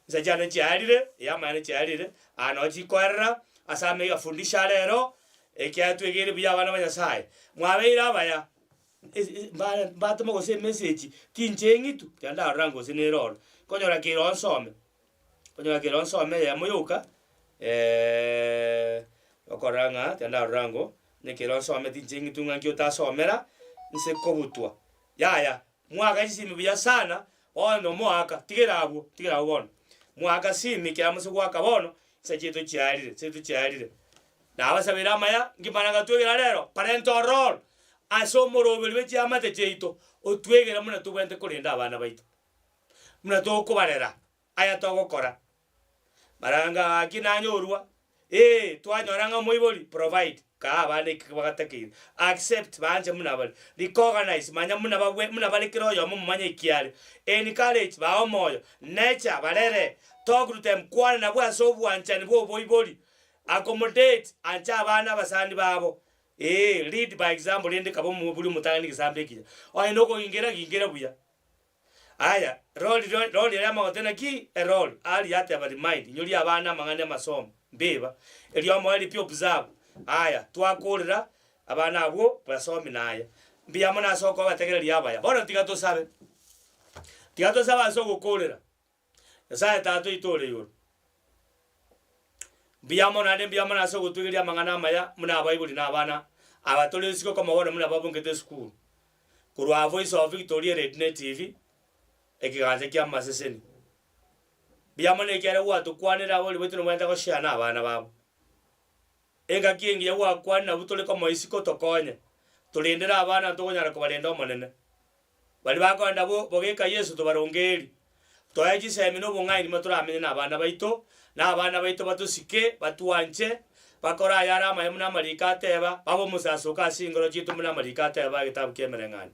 Inse chiane chiarire, eamanyane chiarire, aa nao chikoerera ase amaiga fundisha rero, ekiagera twegeire buya abana ba Nyasaye. Mwabeire abaya, mbatome gose emessage, tinche eng'itu, tiga ndarora gose nere oro. Nkonyora kere oo nsome, nkonyora kere oo nsome eyemo yoka, okorora ng'a tiga ndarora ngo, onye kere oo nsome tinche eng'itu ng'a nki otasomera, nse kobutwa, yaya. Mwaka chisimi buya sana bono moaka tigera abwo tigera abwo bono mwaka simi kera mose goaka bono chinsa chiaito chiarire chiaito chiarire nabasabere amaya nkimana ngatwegera rero parental role ase omoroberi bwe chiamate chiaito otwegere buna tobwenerete korenda abana baito buna tokobarera aya togokora. Baranga gaki nanyorwa, ee twanyora ng'a omoibori provide, kaa abana eki bagatakeire, accept banche buna bare, recognize manya buna babwe buna bare kera oyomo momanye eki are, encourage baa omoyo, nurture barere, talk to them kwana nabwo ase obwanchani bwa oboibori, accommodate ancha abana abasani babo, ee lead by example rende kaba omobori omotang'ani egesambe ekiya, onye nokogingera gingera buya. Aya, rori rori ere amagote naki? Erori, aria ateba remind, inyoria abana amang'ana amasomo, mbiba. Erio omoerio pi observe. Aya, twakorera abana abwo basomi naye. Mbuya mono ase okobategereria abaya. Bono tiga tosabe. Tiga tosabe ase ogokorera. Nyasaye Tata oito ore igoro, mbuya mono naende mbuya mono ase ogotwegeria amang'ana amaya buna abaibori na abana aba tore isiko komo bono buna babungete esukuru. Korwa Voice of Victory Eredine TV, ekegancha kia amaseseni. Mbuya mono ekiagera gwatokwanera abori baito nobwenerete goshare na abana babo. Engaki engiya gwakwanire nabwo tore komo isiko tokonye, torendere abana ntokonyara kobarenda Omonene. Baria bakoenda bo bogeka Yeso tobarongeri, toe chisemi na obong'aini buna toramenye na abana baito, na abana baito batosike, batwanche, bakore ayare amaya buna amariko ateba, babe omosasoka ase chingoro chiaito buna amariko ateba egetabu ki'emereng'anio.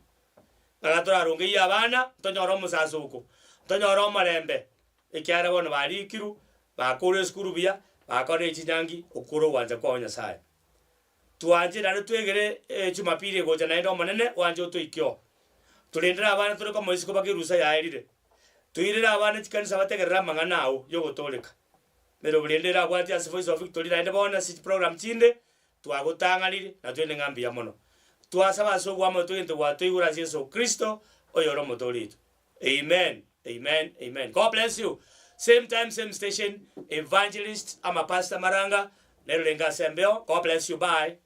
Ng'a torarongeyie abana, ntonyore omosasoko, ntonyore omorembe, ekiagera bono barikirwe, bakorire esukuru buya, bakorire chinyangi, okwo ogwancha kwao Nyasaye. Twanche naende twegere Jumapili egocha naende Omonene oanche otoike oo. Torendere abana tore komoa isiko baka erusa yaerire. Toirere abana chikanisa bategerere amang'ana ao yogotooreka. Merobo rende erabwatie ase Voice of Victory naende bono ase chiprogram chinde twagotang'anire na twende ng'a mbuya mono. Twasaba ase oboamo twegente gwatoigure ase Yeso Kristo oyore omotoori oito. Amen amen amen God bless you same time same station evangelist ama pastor maranga nero renge ase embeo God bless you bye.